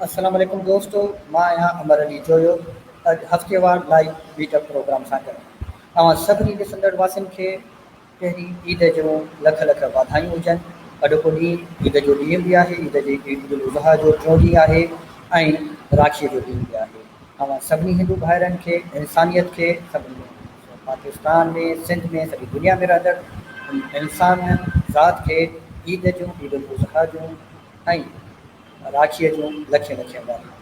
السلام عليڪم دوستو مان آهيان امر علي جويو اڄ هفتيوار لائيو ميٽ اپ پروگرام سان گڏ اوهان سڀني ڏسندڙ واسين کي پهرين عيد جون لک لک واڌايون هجن اڄوڪو ڏينهن عيد جو ڏينهن به آهي عيد جي عيد الاضحيٰ جو ٽيون ڏينهن آهي ۽ راکي جو ڏينهن به آهي اوهان سڀني هندو ڀائرن کي انسانيت کي سڀني پاڪستان ۾ سنڌ ۾ سڄي دنيا ۾ رهندڙ انسان ذات کي عيد جون عيد الاضحيٰ جون ۽ راکيء جون لکين لکين واڌايون.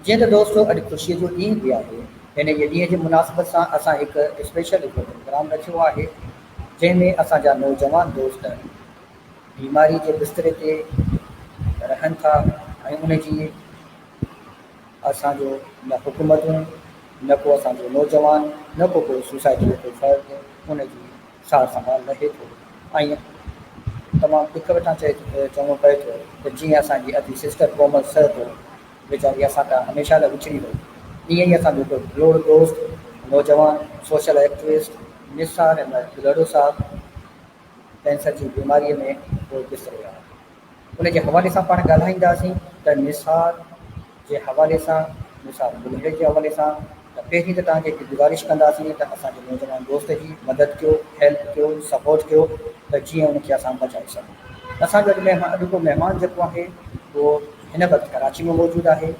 جيئن ته دوستو اڄ خوشيء جو ڏينهن به آهي، انهيء ڏينهن جي مناسبت سان اسان هڪ اسپيشل هڪڙو پروگرام رکيو آهي، جنهن ۾ اسان جا نوجوان دوست بيماري جي بستري تي رهن ٿا ۽ ان جي اسان جو نه حڪومتون، نه ڪو اسان جو نوجوان، نه ڪو ڪو سوسائٽي جو ڪو فرد ان جي سار سنڀال لهي ٿو ۽ تمام ڏک وٽان چئي چوڻو پئي ٿو ته جيئن اسان جي ادي سسٽر ڪومل سهتو ويچاري اسان کان هميشه لاء وڇڙي وئي ايئن ئي اسان جو هڪ ڀلوڙ دوست نوجوان سوشل ايڪٽوسٽ نثار احمد ٻلهڙو صاحب ڪينسر جي بيماري ۾ پوء بستري آهي. ان جي حوالي سان پاڻ ڳالهائينداسين ته نثار جي حوالي سان، نثار ٻلهڙي جي حوالي سان ته پهرين ته توهان کي هڪ گذارش ڪنداسين ته اسان جي نوجوان دوست جي مدد ڪيو، هيلپ ڪيو، سپورٽ ڪيو ته جيئن ان کي اسان بچائي سگهون. اسان جو اڄ مهمان اڄوڪو مهمان جيڪو آهي اهو هن وقت ڪراچي ۾ موجود آهي.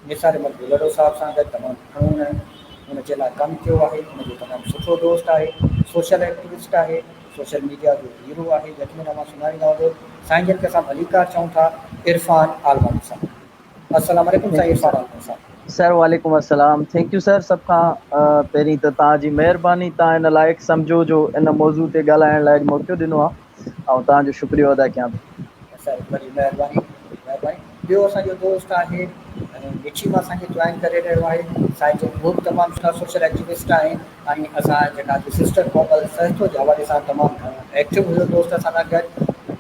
نثار احمد ٻلهڙو صاحب سان گڏ تمام گهڻو هن ان جي لاء ڪم ڪيو آهي، ان جو تمام سٺو دوست آهي، سوشل ايڪٽوسٽ آهي. سوشل ميڊيا جو هيرو آهي يقينن اوهان سڃاڻيندا هوندو سائين جن کي اسان ڀليڪار چئون ٿا عرفان عالماڻي صاحب السلام عليڪم سائين عرفان عالماڻي صاحب. سر وعليڪم السلام thank you سر سڀ کان پهرين ته توهان جي مهرباني توهان ان لائق سمجهو جو ان موضوع تي ڳالهائڻ لاء موقعو ڏنو آهي آئون توهان جو شڪريو ادا ڪيان ٿو. سر وڏي مهرباني مهرباني ٻيو اسان جو دوست آهي ۽ مٺي مان اسان کي جوائن ڪري رهيو آهي سائين جن هو به تمام سٺا سوشل ايڪٽيوسٽ آهن ۽ اسان جيڪا سسٽر ڪومل سهتو جي حوالي سان تمام گهڻو ايڪٽو هيو دوست اسان سان گڏ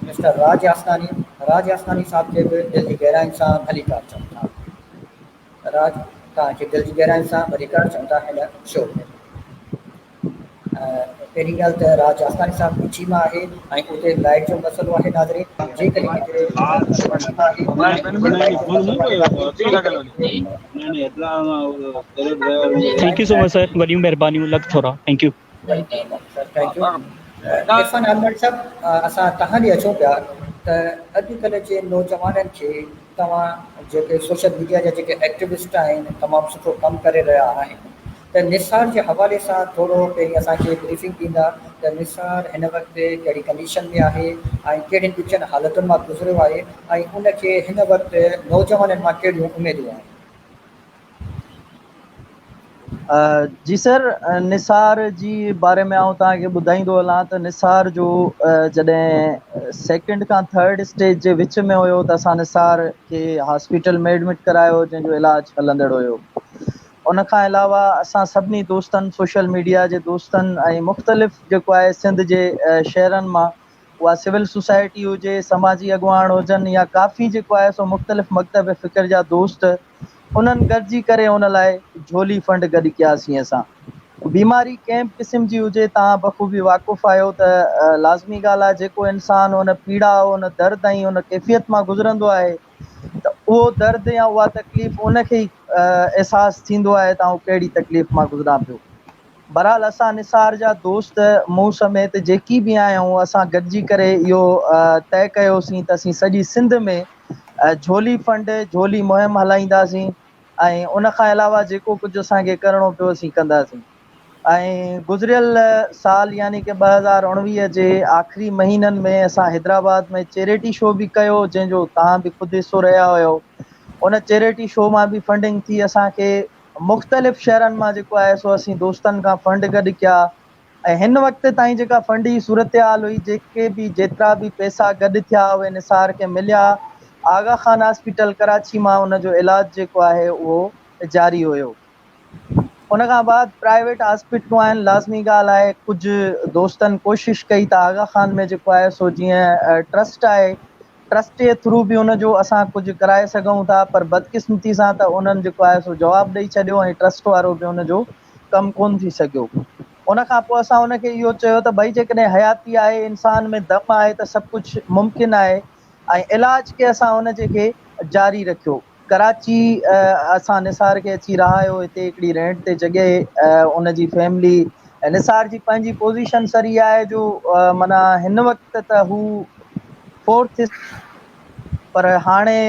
مسٽر راج آسناني راج آسناني صاحب کي به دل جي گهراين سان ڀليڪار چئون ٿا راج توهان کي دل جي گهراين سان ڀليڪار چئون ٿا هن شو ۾ پهرين ڳالهه ته راج آستاني صاحب مٺي مان آهي ۽ اتي لائٽ جو مسئلو آهي ناظرين جيڪڏهن ڪٿي thank you so much sir وڏيون مهربانيون لک ٿورا thank you thank you Irfan Almani صاحب اسان تهان ڏي اچون پيا ته اڄڪلهه جي نوجوانن کي توهان جيڪي سوشل ميڊيا جا جيڪي ايڪٽيوسٽ آهن تمام سٺو ڪم ڪري رهيا آهن ته نثار جي حوالي سان ٿورو پهرين اسان کي بريفنگ ڏيندا ته نثار هن وقت ڪهڙي ڪنڊيشن ۾ آهي ۽ ڪهڙين ڏکين حالتن مان گذريو آهي ۽ ان کي هن وقت نوجوانن مان ڪهڙيون اميدون آهن. جي سر نثار جي باري ۾ آئون توهان کي ٻڌائيندو هلان ته نثار جو جڏهن سيڪنڊ کان ٿرڊ اسٽيج جي وچ ۾ هيو ته اسان نثار کي هاسپيٽل ۾ ايڊمٽ ڪرايو جنهن جو علاج هلندڙ هيو ان کان علاوه اسان سڀني دوستن سوشل ميڊيا جي دوستن ۽ مختلف جيڪو آهي سنڌ جي شهرن مان اها سول سوسائٽي هجي سماجي اڳواڻ هجن يا ڪافي جيڪو آهي سو مختلف مڪتب فڪر جا دوست انهن گڏجي ڪري ان لاء جهولي فنڊ گڏ ڪياسين اسان بيماري ڪنهن به قسم جي هجي توهان بخوبي واقف آهيو ته لازمي ڳالهه آهي جيڪو انسان ان پيڙا ان درد ۽ ان ڪيفيت مان گذرندو آهي ته اهو درد يا اها تڪليف ان کي ئي احساس ٿيندو آهي ته آئون ڪهڙي تڪليف مان گذران پيو. بھرحال اسان نثار جا دوست مون سميت جيڪي به آهيون اسان گڏجي ڪري اهو طئي ڪيوسين ته اسين سڄي سنڌ ۾ جھولي فنڊ جھولي مهم هلائينداسين ۽ ان کان علاوه جيڪو ڪجهه اسان کي ڪرڻو پيو اسين ڪنداسين. ۽ گذريل سال يعني ڪه 2019 جي آخري مهينن ۾ اسان حيدرآباد ۾ چيريٽي شو به ڪيو جنهن جو توهان به خود حصو رهيا هيو ان چيريٽي شو مان به فنڊنگ ٿي اسان کي مختلف شهرن مان جيڪو آهي سو اسين دوستن کان فنڊ گڏ ڪيا ۽ هن وقت تائين جيڪا فنڊ جي صورتحال هئي جيڪي به جيترا به پئسا گڏ ٿيا اهي نثار کي مليا آغا خان هاسپيٽل ڪراچي مان ان جو علاج جيڪو آهي اهو جاري هيو. ان کان بعد پرائيويٽ هاسپيٽلون آهن لازمي ڳالهه آهي ڪجهه دوستن ڪوشش ڪئي ته آغا خان ۾ جيڪو آهي سو جيئن ٽرسٽ آهي ٽرسٽ جي ٿرو به ان جو اسان ڪجهه ڪرائي سگهون ٿا پر بدقسمتي سان ته انهن جيڪو آهي سو جواب ڏئي ڇڏيو ۽ ٽرسٽ وارو به ان جو ڪم ڪون ٿي سگهيو ان کان پوء اسان ان کي اهو چيو ته ڀئي جيڪڏهن حياتي آهي انسان ۾ دم آهي ته سڀ ڪجهه ممڪن آهي ۽ علاج کي اسان ان جي کي جاري رکيو. ڪراچي اسان نثار کي اچي رهايو هتي هڪڙي رينٽ تي جڳهه ان جي فيملي نثار جي پنهنجي پوزيشن سر اها آهي جو معنيٰ هن وقت ته هو فورٿ پر هاڻي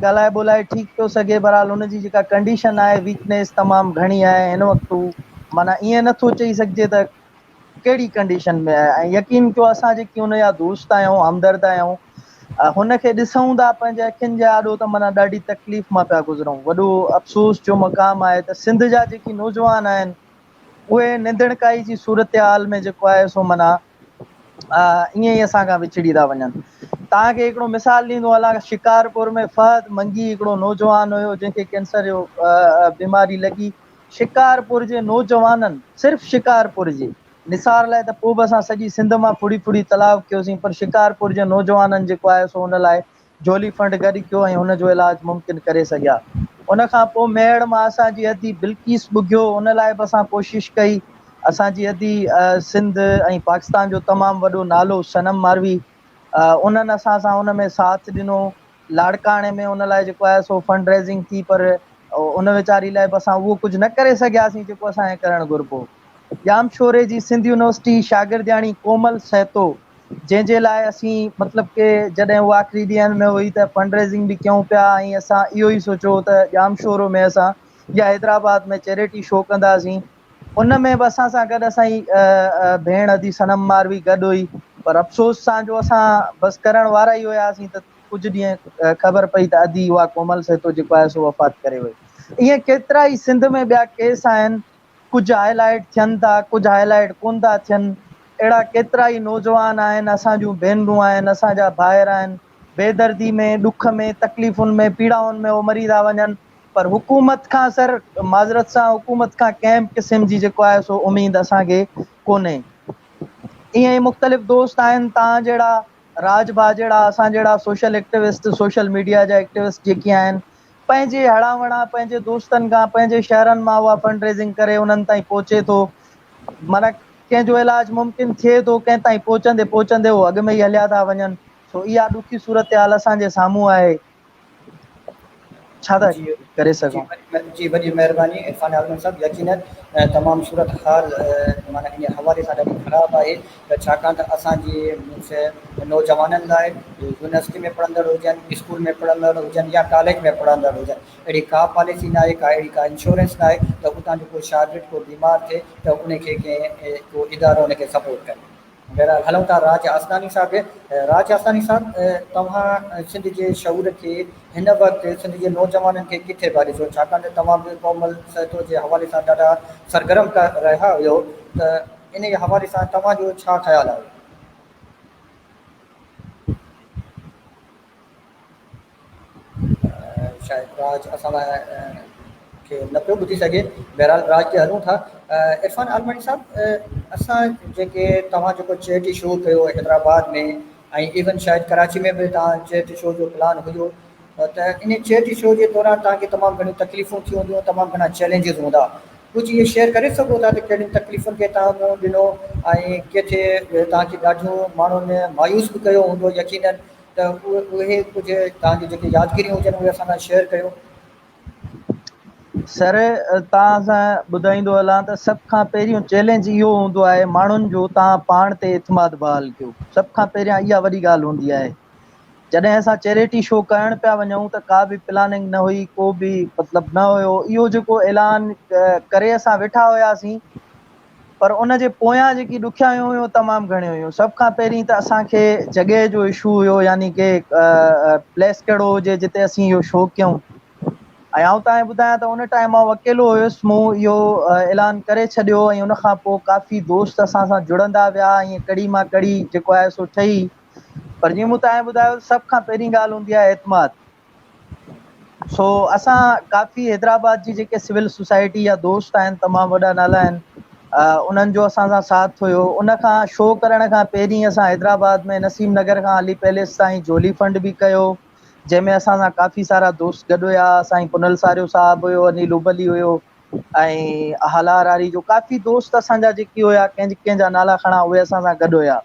ڳالهائي ٻولائي ٺيڪ پيو سگهي بهرحال ان جي جيڪا ڪنڊيشن آهي ويڪنيس تمام گهڻي آهي هن وقت هو معنيٰ ائين نٿو چئي سگهجي ته ڪهڙي ڪنڊيشن ۾ آهي ۽ يقين ڪيو اسان جيڪي هن جا دوست آهيون همدرد آهيون هن کي ڏسون ٿا پنهنجي اکين جي آڏو ته معنيٰ ڏاڍي تڪليف مان پيا گذرون وڏو افسوس جو مقام آهي ته سنڌ جا جيڪي نوجوان آهن اهي نڌڻڪائي جي صورتحال ۾ جيڪو آهي سو معنيٰ ائين ئي اسان کان وڇڙي ٿا وڃن توهان کي هڪڙو مثال ڏيندو هلان شڪارپور ۾ فهد منگي هڪڙو نوجوان هيو جنهن کي ڪينسر جو بيماري لڳي شڪارپور جي نوجوانن، صرف شڪارپور جي، نثار لاء ته پوء به اسان سڄي سنڌ مان ڦڙي ڦڙي تلاء ڪيوسين پر شڪارپور جي نوجوانن جيڪو آهي سو ان لاء جهولي فنڊ گڏ ڪيو ۽ هن جو علاج ممڪن ڪري سگهيا. ان کان پوء ميهڙ مان اسان جي ادي بلقيس ٻگهيو ان لاء به اسان ڪوشش ڪئي. اسان جي ادي سنڌ ۽ پاڪستان جو تمام وڏو نالو صنم ماروي انهن اسان سان ان ۾ ساٿ ڏنو. لاڙڪاڻي ۾ ان لاء جيڪو آهي سو فنڊ ريزنگ ٿي پر ان ويچاري لاء به اسان اهو ڪجهه نه ڪري سگهياسين جيڪو اسان کي ڪرڻ گهربو هو. ڄامشوري جي سنڌ يونيورسٽي شاگردياڻي ڪومل سهتو جنهن جي لاء اسين مطلب ڪي جڏهن هو آخري ڏينهن ۾ هئي ته فنڊ ريزنگ به ڪيون پيا ۽ اسان اهو ئي سوچيو هو ته ڄامشورو ۾ اسان يا حيدرآباد ۾ چيريٽي شو ڪنداسين ان ۾ به اسان سان گڏ اسان جي ڀيڻ ادي صنم ماروي گڏ هئي پر افسوس سان جو اسان بس ڪرڻ وارا ئي هياسين ته ڪجهه ڏينهن خبر پئي ته ادي اها ڪومل سهتو جيڪو آهي سو وفات ڪري وئي. ائين ڪيترا ئي سنڌ ۾ ٻيا ڪيس آهن ڪجهه هائي لائيٽ ٿين ٿا ڪجهه هائي لائيٽ ڪونه ٿا ٿين اهڙا ڪيترا ئي نوجوان آهن اسان جون ڀينرون آهن اسان جا ڀائر آهن بيدردي ۾ ڏک ۾ تڪليفن ۾ پيڙائن ۾ اهي مري ٿا وڃن پر حڪومت کان سر معذرت سان حڪومت کان ڪنهن به قسم جي جيڪو آهي سو اميد اسان کي ڪونهي. ائين ئي مختلف دوست آهن توهان جهڙا راج ڀاء جهڙا اسان جهڙا سوشل ايڪٽوسٽ سوشل ميڊيا جا ايڪٽوسٽ جيڪي آهن پنهنجي هڙان وڙان پنهنجي دوستن کان پنهنجي شهرن مان اها فنڊ ريزنگ ڪري انهن تائين پهچي ٿو معنيٰ ڪنهن جو علاج ممڪن ٿئي ٿو ڪنهن تائين پهچندي پهچندي هو اڳ ۾ ئي هليا ٿا وڃن سو اها ڏکي صورتحال اسان جي سامهون آهي. ڇا ٿا ڪري سگهون. جي وڏي مهرباني عرفان عالم صاحب يقينن تمام صورت حال معنيٰ ان حوالي سان ڏاڍي خراب آهي ته ڇاڪاڻ ته اسان جي مينس نوجوانن لاء يونيورسٽي ۾ پڙهندڙ هجن اسڪول ۾ پڙهندڙ هجن يا ڪاليج ۾ پڙهندڙ هجن اهڙي ڪا پاليسي ناهي ڪا اهڙي ڪا انشورنس ناهي ته اتان جو ڪو شاگرد ڪو بيمار ٿئي ته ان کي ڪنهن ڪو ادارو ان کي سپورٽ ڪري. بهرحال هلون ٿا راج آسناني صاحب ڏي. راج آسناني صاحب توهان سنڌ جي شعور کي هن وقت سنڌ جي نوجوانن کي ڪٿي پيا ڏسو ڇاڪاڻ ته توهان به ڪومل سهتو جي حوالي سان ڏاڍا سرگرم رهيا هيو ته انهي حوالي سان توهان جو ڇا خيال آهي؟ شايد راج اسان کي نه پيو ٻڌي سگهي بهرحال راج تي هلون ٿا عرفان عالماڻي صاحب اسان جيڪي توهان جيڪو چيئرٽي شو ڪيو حيدرآباد ۾ ۽ ايون شايد ڪراچي ۾ به توهان چيئرٽي شو جو پلان هيو ته ان چيئرٽي شو جي دوران توهان کي تمام گهڻيون تڪليفون ٿيون هونديون تمام گهڻا چئلينجز هوندا ڪجهه اهي شيئر ڪري سگهو ٿا ته ڪهڙين تڪليفن کي توهان منهن ڏنو ۽ ڪٿي توهان کي ڏاڍيون ماڻهن مايوس به ڪيو هوندو يقينن ته اهي ڪجهه توهان جون جيڪي يادگيريون هجن اهي اسان سان شيئر ڪيو. سر توهان سان ٻڌائيندو هلان ته سڀ کان پهريون چئلينج اهو هوندو آهي ماڻهن جو توهان پاڻ تي اعتماد بحال ڪيو سڀ کان پهريان اها وڏي ڳالهه هوندي آهي جڏهن اسان چيريٽي شو ڪرڻ پيا وڃون ته ڪا به پلاننگ نه هئي ڪو به مطلب نه هيو اهو جيڪو اعلان ڪري اسان ويٺا هياسين پر ان جي پويان جيڪي ڏکيائيون هيون تمام گهڻيون هيون. سڀ کان پهرين ته اسان کي جڳهه جو اشو هيو يعني ڪي پليس ڪهڙو هجي جتي اسين اهو شو ڪيون ۽ آئون توهان کي ٻڌايان ته ان ٽائيم آئون اڪيلو هيس مون اهو اعلان ڪري ڇڏيو ۽ ان کان پوء ڪافي دوست اسان سان جڙندا ويا ۽ ڪڙي مان ڪڙي جيڪو آهي سو ٺهي پر جيئن مون توهان کي ٻڌايو سڀ کان پهرين ڳالهه هوندي آهي اعتماد سو اسان ڪافي حيدرآباد جي جيڪي سول سوسائٽي جا دوست آهن تمام وڏا نالا آهن انهن جو اسان سان ساٿ هيو ان کان شو ڪرڻ کان پهرين اسان حيدرآباد ۾ نسيم نگر کان علي پيلس تائين جولي فنڊ به ڪيو جنهن ۾ اسان سان ڪافي سارا دوست گڏ هيا سائين پنل ساريو صاحب هيو انيل ابلي هيو ۽ هالار آري جو ڪافي دوست اسان جا جيڪي هيا ڪنهن ڪنهن جا نالا کڻا اهي اسان سان گڏ هيا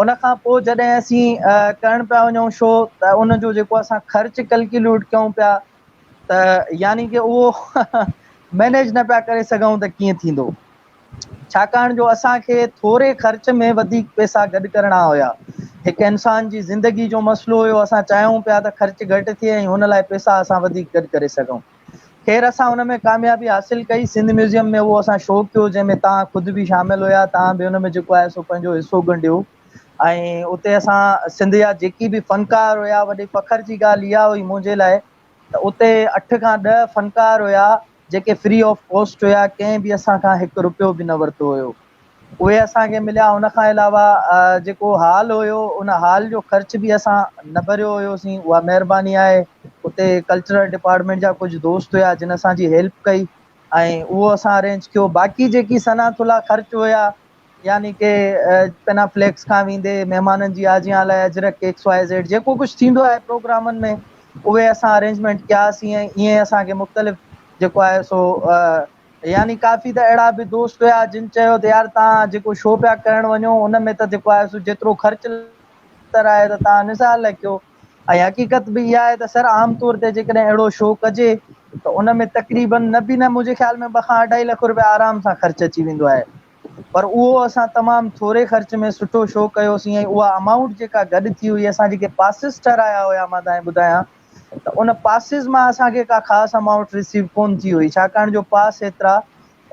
ان کان پوء جڏهن اسين ڪرڻ پيا وڃون شو ته ان جو جيڪو اسان خرچ ڪلڪيوليٽ ڪيون پيا ته يعني ڪه اهو مينيج نه پيا ڪري سگهون ته ڪيئن ٿيندو. ڇاڪاڻ جو اسان کي ٿوري خرچ ۾ وڌيڪ پئسا گڏ ڪرڻا هيا. هڪ انسان جي زندگي جو مسئلو هيو اسان چاهيون پيا ته خرچ گهٽ ٿئي ۽ هن لاء پئسا اسان وڌيڪ گڏ ڪري سگهون. خير اسان ان ۾ ڪاميابي حاصل ڪئي. سنڌ ميوزيم ۾ اهو اسان شو ڪيو جنهن ۾ توهان خود به شامل هيا توهان به ان ۾ جيڪو آهي سو پنهنجو حصو ڳنڍيو ۽ اتي اسان سنڌ جا جيڪي به فنڪار هيا وڏي فخر جي ڳالهه اها هئي منهنجي لاء ته اتي اٺ کان ڏهه فنڪار هيا جيڪي فري آف ڪاسٽ هيا ڪنهن به اسان کان هڪ رپيو به نه ورتو هيو اهي اسان کي مليا ان کان علاوه جيڪو هال هيو ان هال جو خرچ به اسان نه ڀريو هيوسين اها مهرباني آهي اتي ڪلچرل ڊپارٽمينٽ جا ڪجهه دوست هيا جن اسان جي هيلپ ڪئي ۽ اهو اسان ارينج ڪيو باقي جيڪي سنا ٿلها خرچ هيا يعني ڪي پينا فليڪس کان ويندي مهمانن جي آجيان لاء اجرڪ ايڪس واء زيڊ جيڪو ڪجهه ٿيندو آهي پروگرامن ۾ اهي اسان ارينجمينٽ ڪياسين ۽ ائين اسان کي مختلف جيڪو آهي سو يعني ڪافي ته اهڙا به دوست هيا جن چيو ته يار توهان جيڪو شو پيا ڪرڻ وڃو ان ۾ ته جيڪو آهي سو جيترو خرچ تر آهي ته توهان نثار لاء ڪيو ۽ حقيقت به اها آهي ته سر عام طور تي جيڪڏهن اهڙو شو ڪجي ته ان ۾ تقريبن نه به نه منهنجي خيال ۾ ٻه کان اڍائي لک روپيا آرام سان خرچ اچي ويندو آهي پر اهو اسان تمام ٿوري خرچ ۾ سٺو شو ڪيوسين ۽ اها امائونٽ جيڪا گڏ ٿي هئي اسان جيڪي پاسز ٺهرايا هيا مان توهان کي ٻڌايان ته ان پاسز مان اسان کي ڪا خاص امائونٽ رسيو ڪون ٿي هئي ڇاڪاڻ جو پاس ايترا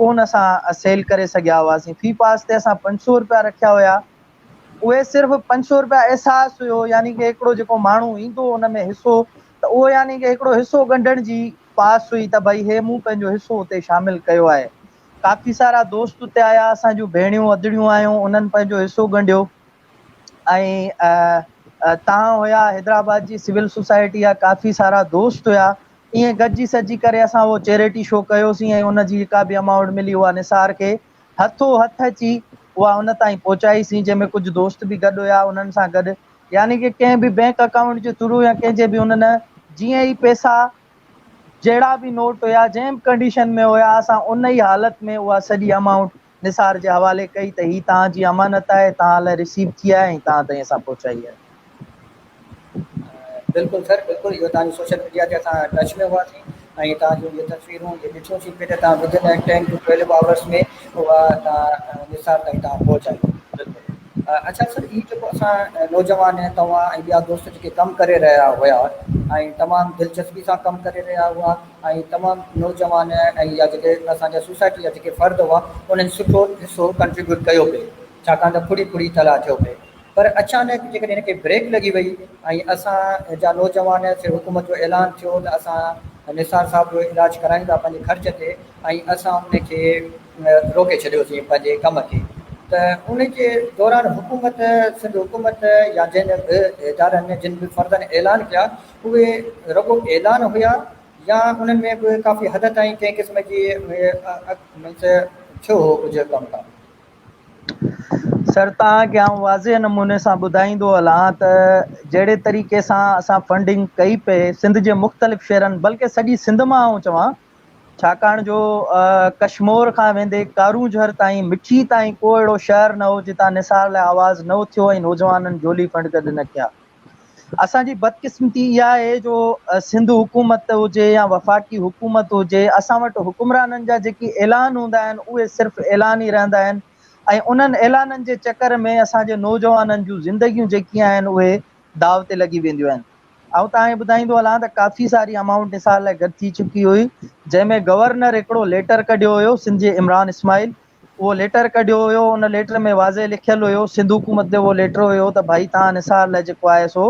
ڪون اسان سيل ڪري سگهيا هئاسين في پاس تي اسان 500 روپيا رکيا هيا اهي صرف 500 روپيا احساس هيو يعني ڪه هڪڙو جيڪو ماڻهو ايندو ان ۾ حصو ته اهو يعني ڪه هڪڙو حصو ڳنڍڻ جي پاس هئي ته ڀئي هي مون پنهنجو حصو اتي شامل ڪيو آهي. ڪافي سارا دوست اتي آيا اسان جون ڀيڻيون ادڙيون آيون انهن پنهنجو حصو ڳنڍيو ۽ توهان هيا حيدرآباد جي سول سوسائٽي جا ڪافي سارا دوست هيا ائين گڏجي سڏجي ڪري اسان اهو چيريٽي شو ڪيوسين ۽ ان جي جيڪا به امائونٽ ملي اها نثار کي هٿو هٿ اچي اها ان تائين پهچائي سين جنهن ۾ ڪجهه دوست به گڏ هيا انهن سان گڏ يعني ڪه ڪنهن به بئنڪ اڪائونٽ جي ٿرو يا ڪنهن جي به ان نه جيئن ئي پئسا جهڙا به نوٽ هيا جنهن به ڪنڊيشن ۾ هيا اسان ان ئي حالت ۾ اها سڄي امائونٽ نثار جي حوالي ڪئي ته هي توهان جي امانت آهي توهان لاء رسيو ٿي آهي ۽ توهان تائين اسان پهچائي آهي. بلڪل سر بلڪل اهو توهان جي سوشل ميڊيا تي اسان ٽچ ۾ هئاسين ۽ توهان جون اهي تصويرون اهي ڏٺيون سين پئي ته توهان ودن 10 ٽو 12 آورس ۾ اها توهان نثار تائين توهان پهچائي بلڪل اڇا سر هي جيڪو اسان نوجوان توهان ۽ ٻيا دوست جيڪي ڪم ڪري رهيا هيا ۽ تمام دلچسپي سان ڪم ڪري رهيا هئا ۽ تمام نوجوان ۽ يا جيڪي اسان جا سوسائٽي جا جيڪي فرد هئا انهن سٺو حصو ڪنٽريبيوٽ ڪيو پئي ڇاڪاڻ ته ڦڙي ڦڙي تلاء ٿيو پئي پر اچانڪ جيڪڏهن هن کي بريڪ لڳي وئي ۽ اسان جا نوجوان صرف حڪومت جو اعلان ٿيو ته اسان نثار صاحب جو علاج ڪرايون ٿا پنهنجي خرچ تي ۽ اسان ان کي روڪي ڇڏيوسين پنهنجي ڪم کي ته ان جي دوران حڪومت سنڌ حڪومت يا جنهن به ادارن جن به فردن اعلان ڪيا اهي رڳو اعلان هيا يا انهن ۾ به ڪافي حد تائين ڪنهن قسم جي مينس ٿيو هو ڪجهه ڪم ڪار. سر توهان کي آئون واضح نموني سان ٻڌائيندو هلان ته جهڙي طريقي سان اسان فنڊنگ ڪئي پئي سنڌ جي مختلف شهرن بلڪه سڄي سنڌ مان آئون چوان ڇاڪاڻ جو ڪشمور کان ويندي ڪارونجهر تائين مٺي تائين ڪو اهڙو شهر نه هو جتان نثار لاء آواز نه اٿيو ۽ نوجوانن جهولي فنڊ گڏ نه ڪيا. اسان جي بدقسمتي اها آهي جو سنڌ حڪومت هجي يا وفاقي حڪومت هجي اسان وٽ حڪمرانن جا جيڪي اعلان هوندا آهن اهي صرف اعلان ئي رهندا آهن ۽ انهن اعلانن جي چڪر ۾ اسان جي نوجوانن جون زندگيون جيڪي آهن اهي داء تي لڳي وينديون آهن. آئون توهان کي ٻڌائيندو هلان ته ڪافي ساري امائونٽ نثار لاء گڏ ٿي چڪي هئي جنهن ۾ گورنر هڪڙو ليٽر ڪڍيو هيو سنڌ جي عمران اسماعيل اهو ليٽر ڪڍيو هيو ان ليٽر ۾ واضح لکيل هيو سنڌ حڪومت جو اهو ليٽر هيو ته ڀائي توهان نثار لاء جيڪو آهي سو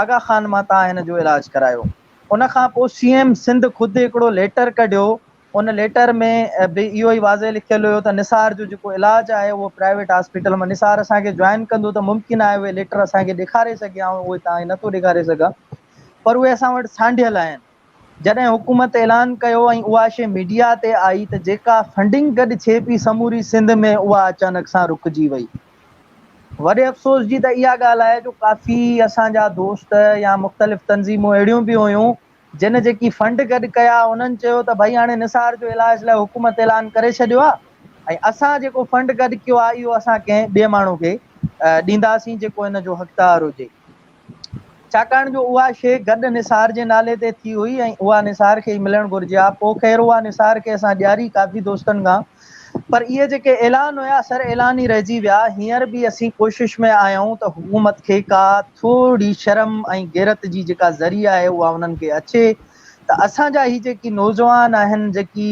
آغا خان مان توهان هن جو علاج ڪرايو ان کان پوء سي ايم سنڌ خود هڪڙو ليٽر ڪڍيو ان ليٽر ۾ به اهو ئي واضح لکيل هيو ته نثار جو جيڪو علاج آهي اهو پرائيويٽ هاسپيٽل مان نثار اسان کي جوائن ڪندو ته ممڪن آهي اهي ليٽر اسان کي ڏيکاري سگهي آئون اهي توهان کي نٿو ڏيکاري سگهان پر اهي اسان وٽ سانڍيل آهن. جڏهن حڪومت اعلان ڪيو ۽ اها شيء ميڊيا تي آئي ته جيڪا فنڊنگ گڏ ٿئي پئي سموري سنڌ ۾ اها اچانڪ سان رڪجي وئي. وڏي افسوس جي ته اها ڳالهه آهي جو ڪافي اسان جا دوست يا مختلف تنظيمون اهڙيون به هيون جن جيڪي فنڊ گڏ ڪيا انهن چيو ته ڀئي هاڻي نثار جو علاج لاء حڪومت اعلان ڪري ڇڏيو آهي ۽ اسان جيڪو فنڊ گڏ ڪيو آهي اهو اسان ڪنهن ٻئي ماڻهو کي ڏينداسين جيڪو ان جو حقدار هجي. ڇاڪاڻ جو اها شيء گڏ نثار جي نالي تي ٿي هئي ۽ اها نثار کي ئي ملڻ گهرجي ها. پوء خير اها نثار کي اسان ڏياري ڪافي دوستن کان. پر اهي جيڪي اعلان هيا سر اعلان ئي رهجي ويا. هينئر به اسين ڪوشش ۾ آهيون ته حڪومت کي ڪا ٿوري شرم ۽ غيرت جي جيڪا ذري آهي اها انهن کي اچي ته اسان جا هي جيڪي نوجوان آهن جيڪي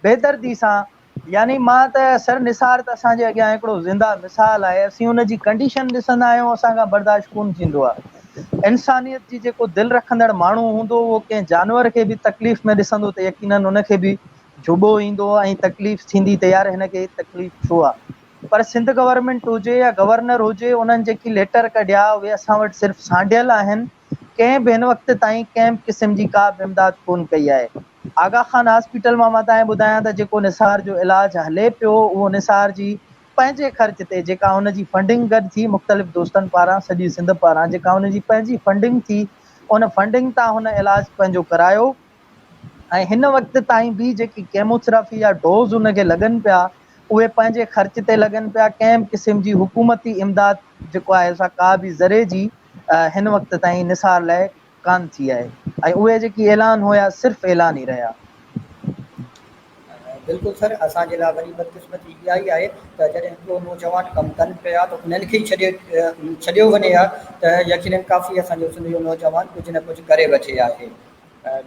بيدردي سان يعني مان ته سر نثار ته اسان جي اڳيان هڪڙو زنده مثال آهي اسين ان جي ڪنڊيشن ڏسندا آهيون اسان کان برداشت ڪونه ٿيندو آهي انسانيت جي جيڪو دل رکندڙ ماڻهو هوندو اهو ڪنهن جانور کي به تڪليف ۾ ڏسندو ته يقينن ان کي به جهٻو ايندو ۽ تڪليف ٿيندي ته يار هن کي تڪليف ڇو آهي پر سنڌ گورنمينٽ هجي يا گورنر هجي انهن جيڪي ليٽر ڪڍيا اهي اسان وٽ صرف سانڍيل آهن ڪنهن به هن وقت تائين ڪنهن به قسم جي ڪا به امداد ڪونه ڪئي آهي. آغا خان هاسپيٽل مان مان توهان کي ٻڌايان ته جيڪو نثار جو علاج هلي پيو اهو نثار جي پنهنجي خرچ تي جيڪا هن جي فنڊنگ گڏ ٿي مختلف دوستن پاران سڄي سنڌ پاران جيڪا هن جي پنهنجي فنڊنگ ٿي ان فنڊنگ تان هن علاج پنهنجو ڪرايو ۽ هن وقت تائين به جيڪي ڪيموٿراپي جا ڊوز هن کي لڳن پيا اهي پنهنجي خرچ تي لڳن پيا ڪنهن به قسم جي حڪومتي امداد جيڪو آهي سا ڪا به ذري جي هن وقت تائين نثار لاء ڪانه ٿي آهي ۽ اهي جيڪي اعلان هيا صرف اعلان ئي رهيا. بلڪل سر اسان جي لاء وڏي بدقسمتي اها ئي آهي ته جڏهن ڪو نوجوان ڪم ڪن پيا ته انهن کي ئي ڇڏي ڇڏيو وڃي ها ته يقينن ڪافي اسان جو سنڌ جو نوجوان ڪجهه نه ڪجهه ڪري وٺي آهي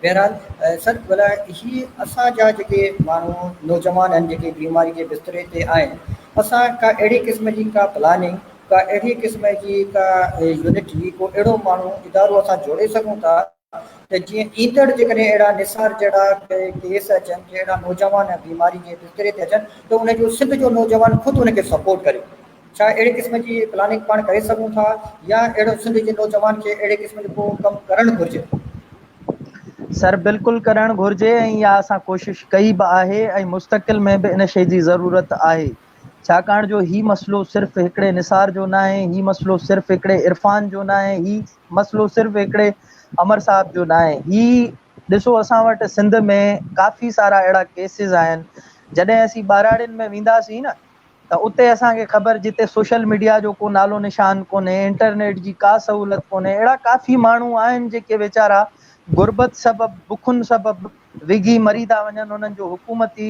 بهرحال سر ڀلا هي اسان جا جيڪي ماڻهو نوجوان آهن جيڪي بيماري جي بستري تي آهن اسان ڪا اهڙي قسم جي ڪا پلاننگ ڪا اهڙي قسم جي ڪا يونٽي ڪو اهڙو ماڻهو ادارو اسان جوڙي سگهون ٿا ته جيئن ايندڙ جيڪڏهن اهڙا نثار جهڙا ڪيس اچن ڪي اهڙا نوجوان بيماري جي بستري تي اچن ته ان جو سنڌ جو نوجوان خود ان کي سپورٽ ڪري ڇا اهڙي قسم جي پلاننگ پاڻ ڪري سگهون ٿا يا اهڙو سنڌ جي نوجوان کي اهڙي قسم جو ڪو ڪم ڪرڻ گهرجي؟ سر بلڪل ڪرڻ گهرجي ۽ اها اسان ڪوشش ڪئي به آهي ۽ مستقل ۾ به ان شي جي ضرورت آهي ڇاڪاڻ جو هي مسئلو صرف هڪڙي نثار جو ناهي هي مسئلو صرف هڪڙي عرفان جو ناهي هي مسئلو صرف هڪڙي امر صاحب جو ناهي هي ڏسو اسان وٽ سنڌ ۾ ڪافي سارا اهڙا ڪيسز آهن جڏهن اسين ٻهراڙين ۾ وينداسين نه ته اتي اسان کي خبر جتي سوشل ميڊيا جو ڪو نالو نشان ڪونهي انٽرنيٽ جي ڪا سهولت ڪونهي اهڙا ڪافي ماڻهو آهن جيڪي ويچارا غربت سبب بکن سبب وگهي مري ٿا وڃن انهن جو حڪومتي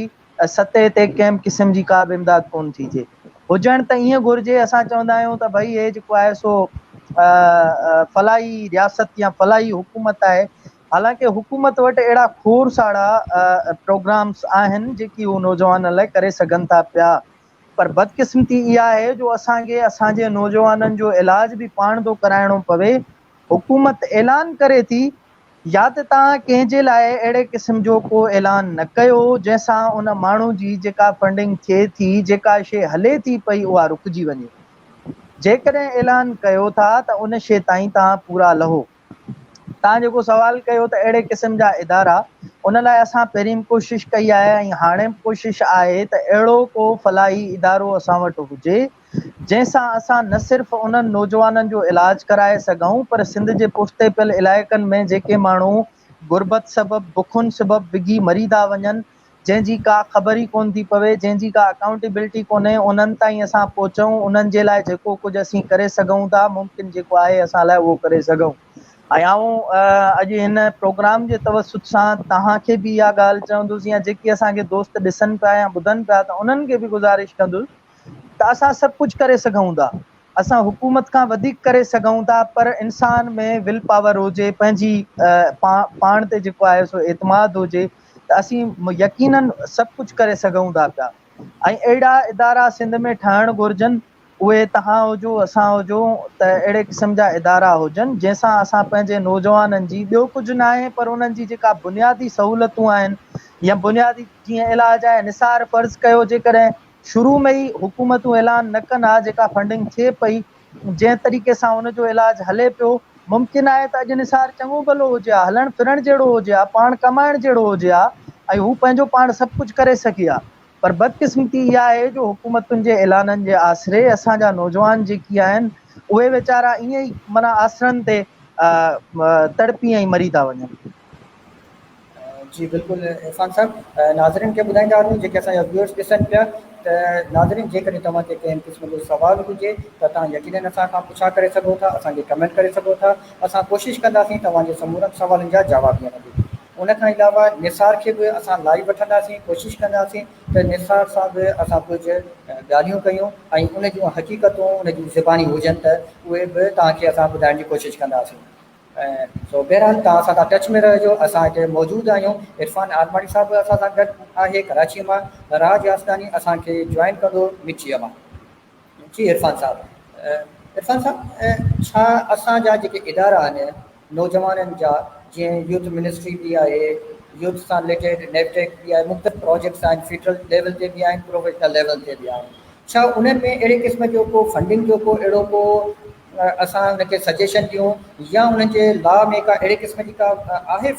سطح تي ڪنهن به قسم جي ڪا به امداد ڪونه ٿي ٿئي. هجڻ ته ائين گهرجي اسان چوندا آهيون ته ڀئي هي جيڪو آهي سو فلاحي رياست يا فلاحي حڪومت آهي حالانڪه حڪومت وٽ اهڙا کوڙ ساڙا پروگرامس آهن جيڪي هو نوجوانن لاء ڪري سگهن ٿا پيا پر بدقسمتي اها آهي جو اسان کي اسان جي نوجوانن جو علاج به پاڻ ٿو ڪرائڻو پوي حڪومت اعلان ڪري ٿي يا ته توهان ڪنهن جي لاء اهڙي قسم جو ڪو اعلان نه ڪيو جنهن سان ان ماڻهو جي جيڪا فنڊنگ ٿئي ٿي جيڪا شيء هلي ٿي پئي اها رڪجي وڃي. جيڪڏهن اعلان ڪيو ٿا ته ان شيء تائين توهان پورا لهو. توهان جيڪو سوال ڪيو ته اهڙي قسم جا ادارا ان لاء اسان پهرين به ڪوشش ڪئي آهي ۽ هاڻي به ڪوشش آهي ته اهڙو ڪو فلاحي ادارو اسان وٽ هجي جنهن سان اسان نه صرف انهن نوجوانن جو علاج ڪرائي سگهون پر سنڌ جي پٺتي پيل علائقن ۾ جيڪي ماڻهو غربت سبب بکن سبب وگهي مري ٿا وڃن جنهن جي ڪا خبر ئي ڪونه ٿي پوي جنهن جي ڪا اڪائونٽيبلٽي ڪونهي انهن تائين اسان پهچون انهن جي لاء جيڪو ڪجهه اسين ڪري سگهون ٿا ممڪن جيڪو آهي اسان لاء اهو ڪري سگهون ۽ آئون اڄ هن پروگرام جي توسط سان توهان کي به اها ڳالهه چوندس يا جيڪي اسان کي دوست ڏسن پيا يا ٻڌن پيا ته انهن کي به گذارش ڪندس ته اسان سڀ ڪجهه ڪري سگهون ٿا، اسان حڪومت کان وڌيڪ ڪري سگهون ٿا پر انسان ۾ will power هجي، پنهنجي پاڻ تي جيڪو آهي سو اعتماد هجي ته اسين يقينن سڀ ڪجهه ڪري سگهون ٿا پيا ۽ اهڙا ادارا سنڌ ۾ ٺهڻ گهرجن اهي توهان هجو اسان هجون ته اهڙي قسم جا ادارا هجن جنهن سان اسان پنهنجي نوجوانن جي ٻيو ڪجهه ناهي پر انهن جي جيڪا بنيادي سهولتون آهن يا بنيادي جيئن علاج آهي نثار فرض ڪيو جيڪڏهن شروع ۾ ئي حڪومتون اعلان نه ڪن ها جيڪا فنڊنگ ٿئي پئي جنهن طريقي سان ان جو علاج هلي پيو ممڪن آهي ته اڄ نثار چڱو ڀلو هجي ها هلڻ ڦرڻ جهڙو هجي ها پاڻ ڪمائڻ جهڙو هجي ها ۽ هو پنهنجو پاڻ سڀ ڪجهه ڪري سگهي ها پر بدقسمتي اها آهي جو حڪومتن جي اعلانن جي آسري اسان جا نوجوان جيڪي آهن اهي ويچارا ائين ئي معنيٰ آسرن تي تڙپي ۽ مري ٿا وڃن. جي بلڪل عرفان صاحب ناظرين کي ٻڌائيندا هلون جيڪي اسان جا ويورز ڏسن پيا ته ناظرين جيڪڏهن توهان کي ڪنهن قسم جو سوال هجي ته توهان يقينن اسان کان پڇا ڪري سگهو ٿا، اسان کي ڪمينٽ ڪري سگهو ٿا، اسان ڪوشش ڪنداسين توهان جي سمورن سوالن جا جواب ڏيڻ جي. ان کان علاوه نثار کي به اسان لائيو وٺنداسين، ڪوشش ڪنداسين ته نثار سان به اسان ڪجهه ڳالهيون ڪيون ۽ ان جون حقيقتون ان جون زباني هجن ته اهي به توهان کي اسان ٻڌائڻ جي ڪوشش ڪنداسين. سو بهرحال توهان اسان سان ٽچ ۾ رهجو، اسان هتي موجود آهيون، عرفان عالماڻي صاحب به اسان سان گڏ آهي ڪراچيء مان، راج آسداني اسان کي جوائن ڪندو مٺيء مان. جي عرفان صاحب، عرفان صاحب ڇا اسان جا جيڪي ادارا آهن نوجوانن جا جيئن يوٿ منسٽري به آهي، يوٿ سان رليٽيڊ نيوٽيڪ به آهي، مختلف پراجيڪٽس آهن فيڊرل ليول تي به آهن پروفيشنل ليول تي به آهن، ڇا انهن ۾ اهڙي قسم جو ڪو فنڊنگ جو ڪو اهڙو ڪو اسان ان کي سجيشن ڏيون يا انهن جي لا ۾ ڪا اهڙي قسم جي ڪا آهي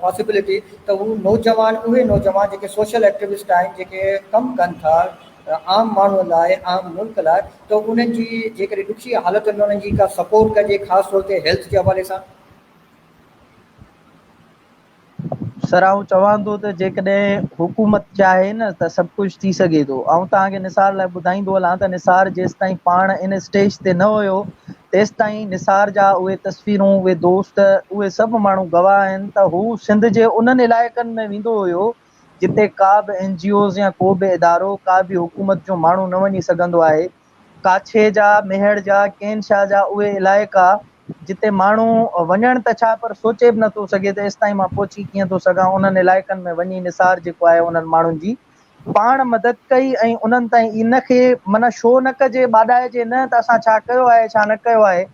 پاسيبلٽي ته هو نوجوان اهي نوجوان جيڪي سوشل ايڪٽيوسٽ آهن جيڪي ڪم ڪن ٿا عام ماڻهو لاء عام ملڪ لاء ته انهن جي جيڪڏهن ڏکي حالتن ۾ انهن جي ڪا سپورٽ ڪجي خاص طور تي هيلٿ جي حوالي سان. سر آئون چوان ٿو ته جيڪڏهن حڪومت چاهي نه ته سڀ ڪجهه ٿي سگهي ٿو. آئون توهان کي نثار لاء ٻڌائيندو هلان ته نثار جيستائين پاڻ ان اسٽيج تي نه هيو تيستائين نثار جا اهي تصويرون اهي دوست اهي سڀ ماڻهو گواهه آهن ته هو سنڌ جي انهن علائقن ۾ ويندو هيو جتي ڪا به اين جي اوز يا ڪو به ادارو ڪا به حڪومت جو ماڻهو نه وڃي سگهندو آهي. ڪاڇي جا، ميهڙ جا، ڪين شاهه جا اهي علائقا جتي ماڻهو وڃڻ ته ڇا پر سوچي به نٿو سگهي ته ايستائين مان پهچي ڪيئن ٿو سگهان انهن علائقن ۾ وڃي نثار جيڪو آهي انهن ماڻهن جي پاڻ مدد ڪئي ۽ انهن تائين ان کي معنيٰ شو نه ڪجي ٻاڏائجي نه ته اسان ڇا ڪيو آهي ڇا نه ڪيو آهي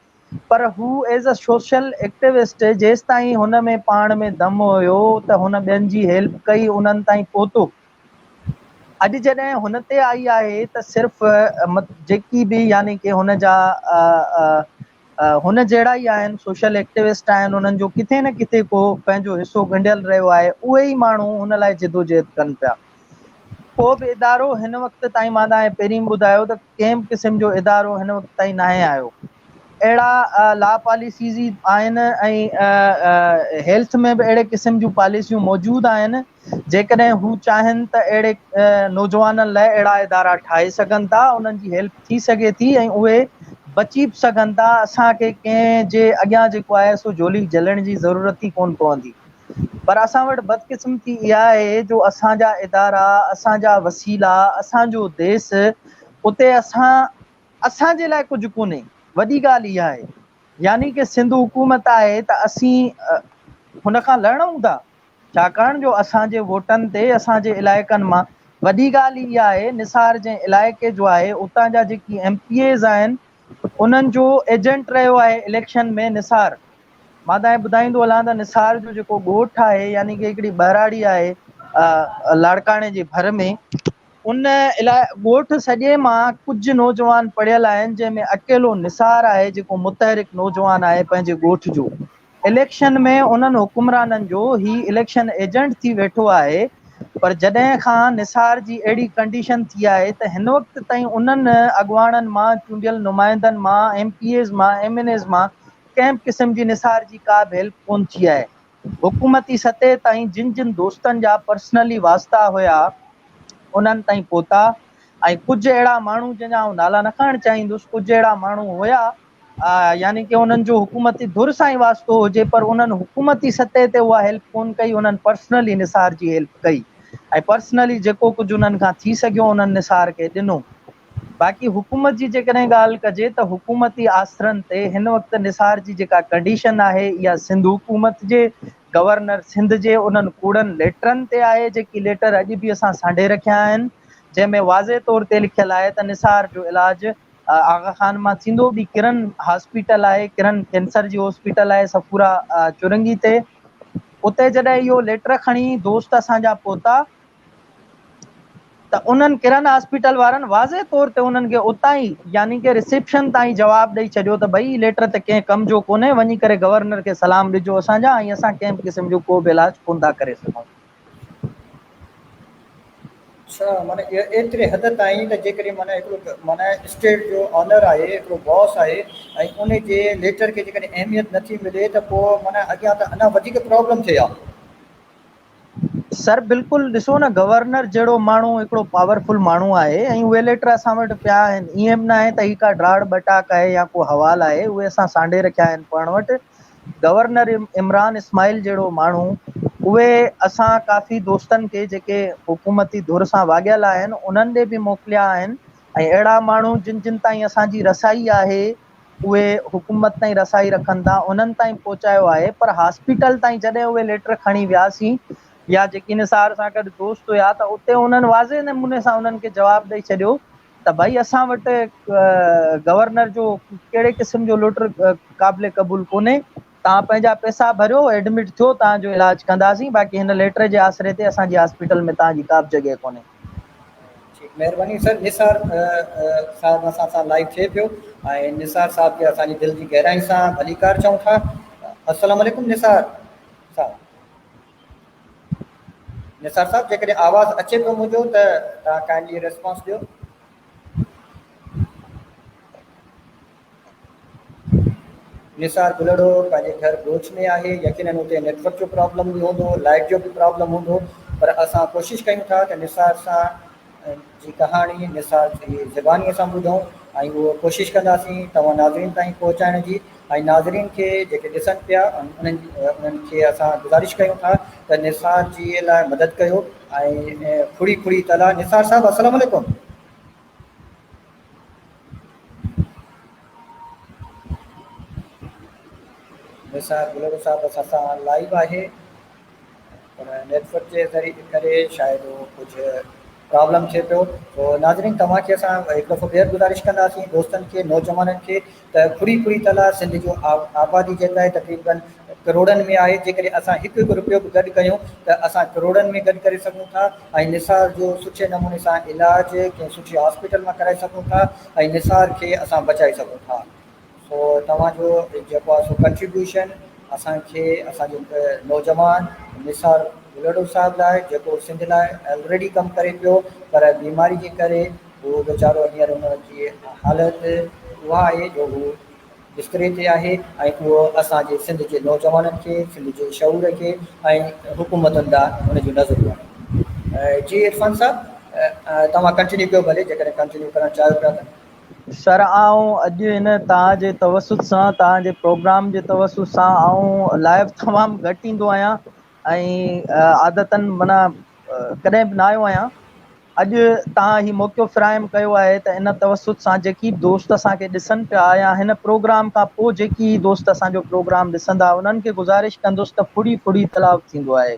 پر هو ايز ا سوشل ايڪٽيوسٽ جيستائين هن ۾ پاڻ ۾ دم هيو ته هن ٻين جي هيلپ ڪئي انهن تائين پهتو. اڄ جڏهن هن تي آئي آهي ته صرف جيڪي به يعني ڪي هن جا هن جهڙا ئي آهن سوشل ايڪٽيوسٽ آهن انهن جو ڪٿي نه ڪٿي ڪو پنهنجو حصو ڳنڍيل رهيو آهي اهي ئي ماڻهو هن لاء جدوجهد ڪن پيا ڪو به ادارو هن وقت تائين مان توهان کي پهرين ٻڌايو ته ڪنهن به قسم جو ادارو هن وقت تائين ناهي آيو اهڙا لا پاليسيز ئي آهن ۽ هيلٿ ۾ به اهڙي قسم جون پاليسيون موجود آهن جيڪڏهن هو چاهين ته اهڙي نوجوانن لاء اهڙا ادارا ٺاهي سگهن ٿا انهن جي هيلپ ٿي سگهي ٿي ۽ اهي بچي به سگهن ٿا اسان کي ڪنهن جي اڳيان جيڪو آهي سو جهولي جهلڻ جي ضرورت ئي ڪونه پوندي پر اسان وٽ بدقسمتي اها آهي جو اسان جا ادارا اسان جا وسيلا اسان جو ديس اتي اسان اسان جي لاء ڪجهه ڪونهي، وڏي ڳالهه اها آهي يعني ڪه سنڌ حڪومت آهي ته اسين هن کان لڙون ٿا ڇاڪاڻ جو اسان جي ووٽن تي اسان جي علائقن مان وڏي ڳالهه اها آهي نثار جنهن علائقي جو آهي اتان جا جيڪي ايم پي ايز آهن انهن جو ايجنٽ رهيو آهي اليڪشن ۾ نثار مان توهان کي ٻڌائيندو هلان ته نثار جو جيڪو ڳوٺ آهي يعني ڪه هڪڙي ٻهراڙي آهي لاڙڪاڻي جي ڀر ۾ ان ڳوٺ سڄي مان ڪجهه نوجوان پڙهيل آهن جنهن ۾ اڪيلو نثار آهي جيڪو متحرڪ نوجوان آهي پنهنجي ڳوٺ جو اليڪشن ۾ انهن حڪمرانن جو هي اليڪشن ايجنٽ ٿي ويٺو آهي پر جڏهن کان نثار جي اهڙي ڪنڊيشن ٿي آهي ته هن وقت تائين انهن اڳواڻن مان چونڊيل نمائندن مان ايم پي ايز مان ايم اين ايز مان ڪنهن به قسم جي نثار جي ڪا به هيلپ ڪونه ٿي آهي. حڪومتي سطح تائين جن جن دوستن جا پرسنلي واسطا هيا انهن تائين پهتا ۽ ڪجهه اهڙا ماڻهو جن جا آئون نالا نه کڻڻ چاهيندس ڪجهه اهڙا ماڻهو هيا يعني ڪي انهن جو حڪومتي ڌر سان ئي واسطو هجي پر انهن حڪومتي سطح تي اها هيلپ ڪون ڪئي انهن پرسنلي نثار جي هيلپ ڪئي ۽ پرسنلي جيڪو ڪجهه انهن کان ٿي سگهيو انهن نثار کي ڏنو. باقي حڪومت جي جيڪڏهن ڳالهه ڪجي ته حڪومتي آسرن تي هن وقت نثار جي جيڪا ڪنڊيشن آهي اها سنڌ حڪومت جي گورنر سنڌ جي انهن ڪوڙن ليٽرن تي آهي جيڪي ليٽر اڄ به اسان سانڍي رکيا آهن جنهن ۾ واضح طور تي لکيل آهي ته نثار جو علاج آغا خان مان ٿيندو ٻي ڪرن هاسپيٽل آهي ڪرن ڪينسر جي هاسپيٽل آهي صفورا چورنگي تي اتي جڏهن اهو ليٽر کڻي دوست اسان جا پهتا ته انهن ڪرن هاسپيٽل وارن واضح طور تي انهن کي اتان ئي يعني ڪه رسيپشن تان ئي جواب ڏئي ڇڏيو ته ڀئي هي ليٽر ته ڪنهن ڪم جو ڪونهي وڃي ڪري گورنر کي سلام ڏجو اسان جا ۽ اسان ڪنهن به قسم جو ڪو به علاج ڪونه ٿا ڪري سگهون. اڇا معنيٰ ايتري حد تائين ته جيڪڏهن معنيٰ هڪڙو معنيٰ اسٽيٽ جو آنر آهي هڪڙو باس آهي ۽ ان جي ليٽر کي جيڪڏهن اهميت نٿي ملي ته پوء معنيٰ اڳيان ته اڃا وڌيڪ پرابلم ٿئي ها. سر بلڪل ڏسو نه گورنر جهڙو ماڻهو هڪڙو پاورفل ماڻهو آهي ۽ اهي ليٽر اسان وٽ پيا آهن ائين به نه آهي ته هي ڪا ڊاڙ ٻٽاڪ آهي يا ڪو حوال آهي اهي اسان سانڍي رکيا آهن پاڻ وٽ گورنر عمران اسماعيل جهڙو ماڻهو اهي اسان ڪافي دوستن کي جيڪي حڪومتي ڌر سان واڳيل آهن انهن ڏي به موڪليا آهن ۽ اهڙا ماڻهو جن جن تائين اسان جي رسائي آهي اهي حڪومت تائين رسائي رکن ٿا انهن تائين پهچايو آهي پر هاسپيٽل تائين جڏهن اهي ليٽر کڻي وياسين يا جيڪي نثار سان گڏ دوست هيا ته اتي انهن واضح نموني سان انهن کي جواب ڏئي ڇڏيو ته ڀائي اسان وٽ گورنر جو ڪهڙي قسم جو ليٽر قابل قبول ڪونهي توهان پنهنجا پئسا ڀريو ايڊمٽ ٿيو توهان جو علاج ڪنداسين باقي هن ليٽر جي آسري تي اسان جي هاسپيٽل ۾ توهان جي ڪا به جڳهه ڪونهي. ٺيڪ مهرباني سر نثار صاحب اسان سان لائيو ٿئي پيو ۽ نثار صاحب کي اسان جي دل جي گهرائي سان ڀليڪار چئون ٿا السلام عليڪم نثار صاحب نثار صاحب جيڪڏهن آواز اچي پيو منهنجو ته توهان ڪائنڊلي ريسپانس ڏيو نثار گلڙو پنهنجي گهر ڳوٺ ۾ آهي يقينن اتي نيٽ ورڪ جو پرابلم به هوندو لائٽ جو به پرابلم هوندو پر اسان ڪوشش ڪيون ٿا ته نثار سان جي ڪهاڻي نثار جي زباني اسان ٻڌون ۽ اهو ڪوشش ڪنداسين توهان ناظرين تائين پهچائڻ جي ۽ ناظرين کي جيڪي ڏسن پيا انهن انهن کي اسان گذارش ڪيون ٿا ته نثار جي لاء مدد ڪيو ۽ ڦڙي ڦڙي تلا نثار صاحب السلام عليڪم نثار بلوچ صاحب اسان سان لائيو آهي پر نيٽ ورڪ جي ذريعي ڪري شايد هو ڪجهه پرابلم ٿئي پيو تو ناظرين توهان کي اسان هڪ دفعو ٻيهر گذارش ڪنداسين دوستن کي نوجوانن کي ته ڦڙي ڦڙي تلاء سنڌ جو آبادي جيڪا آهي تقريبن ڪروڙن ۾ آهي جيڪڏهن اسان هڪ هڪ روپيو به گڏ ڪيون ته اسان ڪروڙن ۾ گڏ ڪري سگهون ٿا ۽ نثار جو سٺي نموني سان علاج ڪنهن سٺي هاسپيٽل مان ڪرائي سگهون ٿا ۽ نثار کي اسان بچائي سگهون ٿا سو توهان جو جيڪو آهي سو ڪنٽريبيوشن اسان کي اسان جو نوجوان نثار بلڙو صاحب لاء جيڪو سنڌ لاء آلريڊي ڪم ڪري پيو پر بيماري جي ڪري هو ويچارو هينئر ان جي حالت اها آهي جو هو بستري تي آهي ۽ اهو اسان جي سنڌ جي نوجوانن کي، سنڌ جي شعور کي ۽ حڪومتن ڏانهن ان جون نظرون آهن. جي عرفان صاحب توهان ڪنٽينيو ڪيو ڀلي جيڪڏهن ڪنٽينيو ڪرڻ چاهيو پيا ته. سر آئون اڄ هن توهان جي توسط سان توهان جي پروگرام جي توسط سان آئون لائيو تمام گهٽ ايندو آهيان ۽ عادتن معنيٰ ڪڏهن به نه آيو آهيان اڄ توهان هي موقعو فراهم ڪيو آهي ته ان توسط سان جيڪي به دوست اسان کي ڏسن پيا يا هن پروگرام کان پوء جيڪي دوست اسان جو پروگرام ڏسندا انهن کي گذارش ڪندس ته ڦڙي ڦڙي تلاء ٿيندو آهي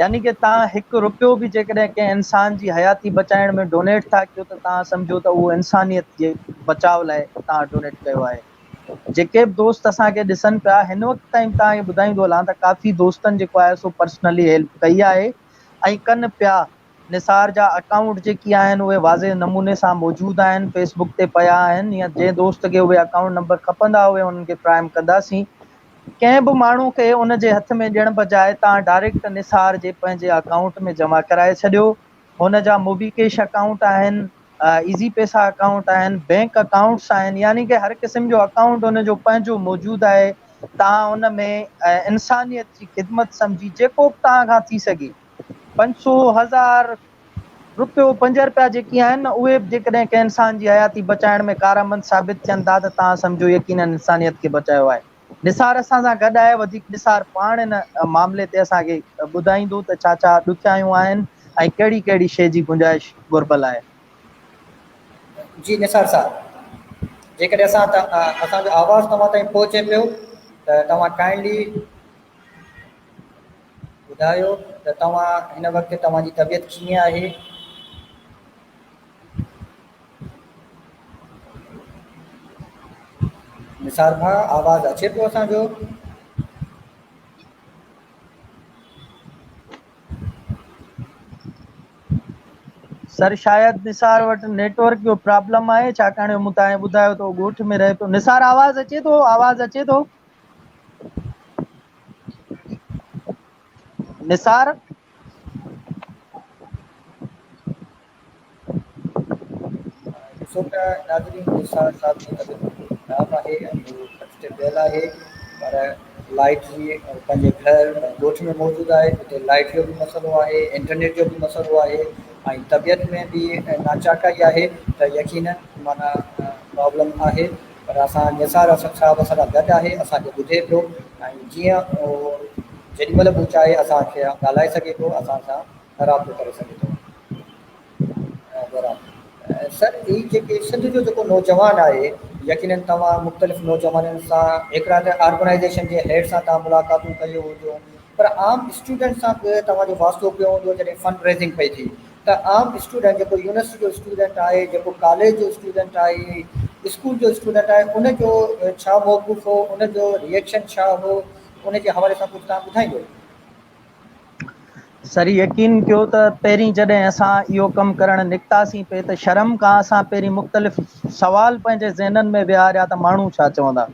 يعني ڪه توهان هڪ روپيو به جيڪڏهن ڪنهن انسان جي حياتي بچائڻ ۾ ڊونيٽ ٿا ڪيو ته توهان سمجهو ته اهو انسانيت جي بچاء لاء توهان ڊونيٽ ڪيو آهي جيڪي به دوست اسان کي ڏسن پيا هن وقت تائين توهان کي ٻڌائيندو هلان ته ڪافي دوستن جيڪو آهي سو پرسنلي هيلپ ڪئي آهي ۽ ڪن پيا نثار جا اڪائونٽ جيڪي آهن اهي واضح نموني سان موجود آهن فيس بڪ تي پيا آهن يا جنهن دوست کي اهي اڪائونٽ نمبر کپندا اهي انهن کي فراهم ڪنداسين ڪنهن به ماڻهو کي ان جي هٿ ۾ ڏيڻ بجاء توهان ڊائريڪٽ نثار جي پنهنجي اڪائونٽ ۾ جمع ڪرائي ڇڏيو هن جا موبي ڪيش اڪائونٽ آهن ايزي پيسا اڪائونٽ آهن بينڪ اڪائونٽس آهن يعني ڪه هر قسم جو اڪائونٽ هن جو پنهنجو موجود آهي توهان ان ۾ انسانيت جي خدمت سمجهي جيڪو به توهان کان ٿي سگهي 500، هزار رپيو، پنج رپيا جيڪي آهن نه اهي به جيڪڏهن ڪنهن انسان جي حياتي بچائڻ ۾ ڪارآمد ثابت ٿين ٿا ته توهان سمجهو يقينن انسانيت کي بچايو آهي. نثار اسان سان گڏ آهي وڌيڪ نثار پاڻ ان معاملي تي اسان کي ٻڌائيندو ته ڇا ڇا ڏکيائيون آهن ۽ ڪهڙي ڪهڙي شيء جي گنجائش گهربل آهي. جي نثار صاحب جيڪڏهن اسان اسان جو آواز توهان تائين پهچي پيو ته توهان ڪائنڊلي ٻڌايو ته توهان هن وقت توهان جي طبيعت ڪيئن آهي؟ نثار ڀاء آواز اچي پيو اسان جو؟ سر شايد نثار وٽ نيٽ ورڪ جو پرابلم آهي ڇاڪاڻ جو مون توهان کي ٻڌايو ته هو ڳوٺ ۾ رهي پيو نثار آواز اچي ٿو آواز اچي ٿو نثار. ڏسو پيا ناظرين نثار صاحب جي طبيعت بلڪل خراب آهي ۽ هو کٽ تي پيل آهي پر لائيٽ جي پنهنجي گهر پنهنجي ڳوٺ ۾ موجود آهي اتي لائيٽ جو به مسئلو آهي انٽرنيٽ جو به مسئلو آهي ۽ طبيعت ۾ به ناچاڪائي آهي ته يقينن معنيٰ پرابلم آهي پر اسان نثار اسد صاحب اسان سان گڏ آهي اسان کي ٻڌي پيو ۽ جيئن اهو جيڏي مهل به چاهي اسان کي ڳالهائي سگهي ٿو اسان سان رابطو ڪري سگهي ٿو. برابر سر هي جيڪي سنڌ جو جيڪو نوجوان آهي يقينن توهان مختلف نوجوانن سان هڪڙا ته آرگنائيزيشن جي هيڊ سان توهان ملاقاتون ڪيون هونديون پر عام اسٽوڊنٽ سان به توهان جو واسطو پيو هوندو جڏهن فنڊ ريزنگ پئي ٿي ته عام اسٽوڊنٽ جيڪو يونيورسٽي جو اسٽوڊنٽ آهي جيڪو ڪاليج جو اسٽوڊنٽ آهي اسڪول جو اسٽوڊنٽ آهي ان جو ڇا موقف هو ان جو ريئيڪشن ڇا هو ان جي حوالي سان ڪجهه توهان ٻڌائيندو. سر يقين ڪيو ته پهرين جڏهن اسان اهو ڪم ڪرڻ نڪتاسين پئي ته شرم کان اسان پهرين مختلف سوال پنهنجي ذهنن ۾ ويهاريا ته ماڻهو ڇا چوندا.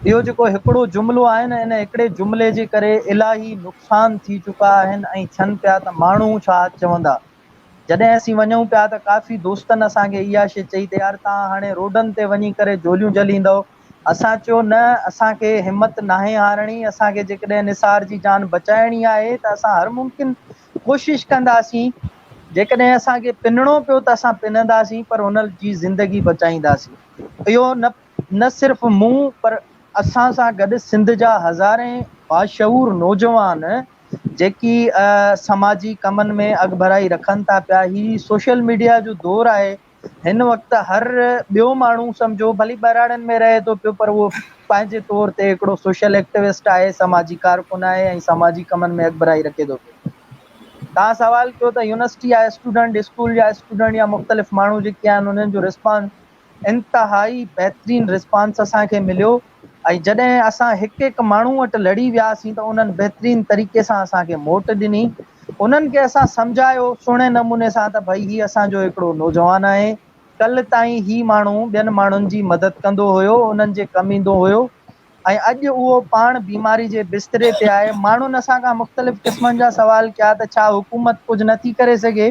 اهو جيڪو هڪڙو جملو آهي نه ان هڪڙي جملي جي ڪري الاهي نقصان ٿي چڪا آهن ۽ ٿين پيا ته ماڻهو ڇا چوندا. جڏهن اسين وڃون پيا ته ڪافي دوستن اسان کي اها شيء چئي ته يار توهان هاڻي روڊن تي وڃي ڪري جهوليون جهليندؤ اسان چيو نه اسان کي همت ناهي هارڻي، اسان کي جيڪڏهن نثار جي جان بچائڻي آهي ته اسان هر ممڪن ڪوشش ڪنداسين، جيڪڏهن اسان کي پنڻو پيو ته اسان پننداسين پر هن جي زندگي بچائينداسين. اهو نه نه صرف مون پر اسان سان گڏ سنڌ جا هزارين باشعور نوجوان جيڪي سماجي ڪمن ۾ اڳڀرائي رکن ٿا پيا، هي سوشل ميڊيا جو دور آهي، هن وقت هر ٻيو ماڻهو سمجهو ڀلي ٻهراڙين ۾ رهي ٿو پيو پر اهو پنهنجي طور تي هڪڙو سوشل ايڪٽوسٽ آهي، سماجي ڪارڪن آهي ۽ سماجي ڪمن ۾ اڳڀرائي رکي ٿو پيو. توهان سوال ڪيو ته يونيورسٽي جا اسٽوڊنٽ، اسڪول جا اسٽوڊنٽ يا مختلف ماڻهو جيڪي آهن انهن جو رسپانس انتهائي بهترين رسپانس اسان کي مليو ۽ جڏهن اسان هڪ هڪ ماڻهو وٽ لڙي وياسين ته انهن بهترين طريقي سان اسان کي موٽ ڏني انهن کي اسان سمجهايو سهڻي نموني سان ته ڀئي هي اسان جو هڪڙو نوجوان آهي ڪلهه تائين هي ماڻهو ٻين ماڻهن جي مدد ڪندو هيو انهن جي ڪم ايندو هيو ۽ اڄ اهو پاڻ بيماري جي بستري تي آهي ماڻهن اسان کان مختلف قسمن جا سوال ڪيا ته ڇا حڪومت ڪجهه نٿي ڪري سگهي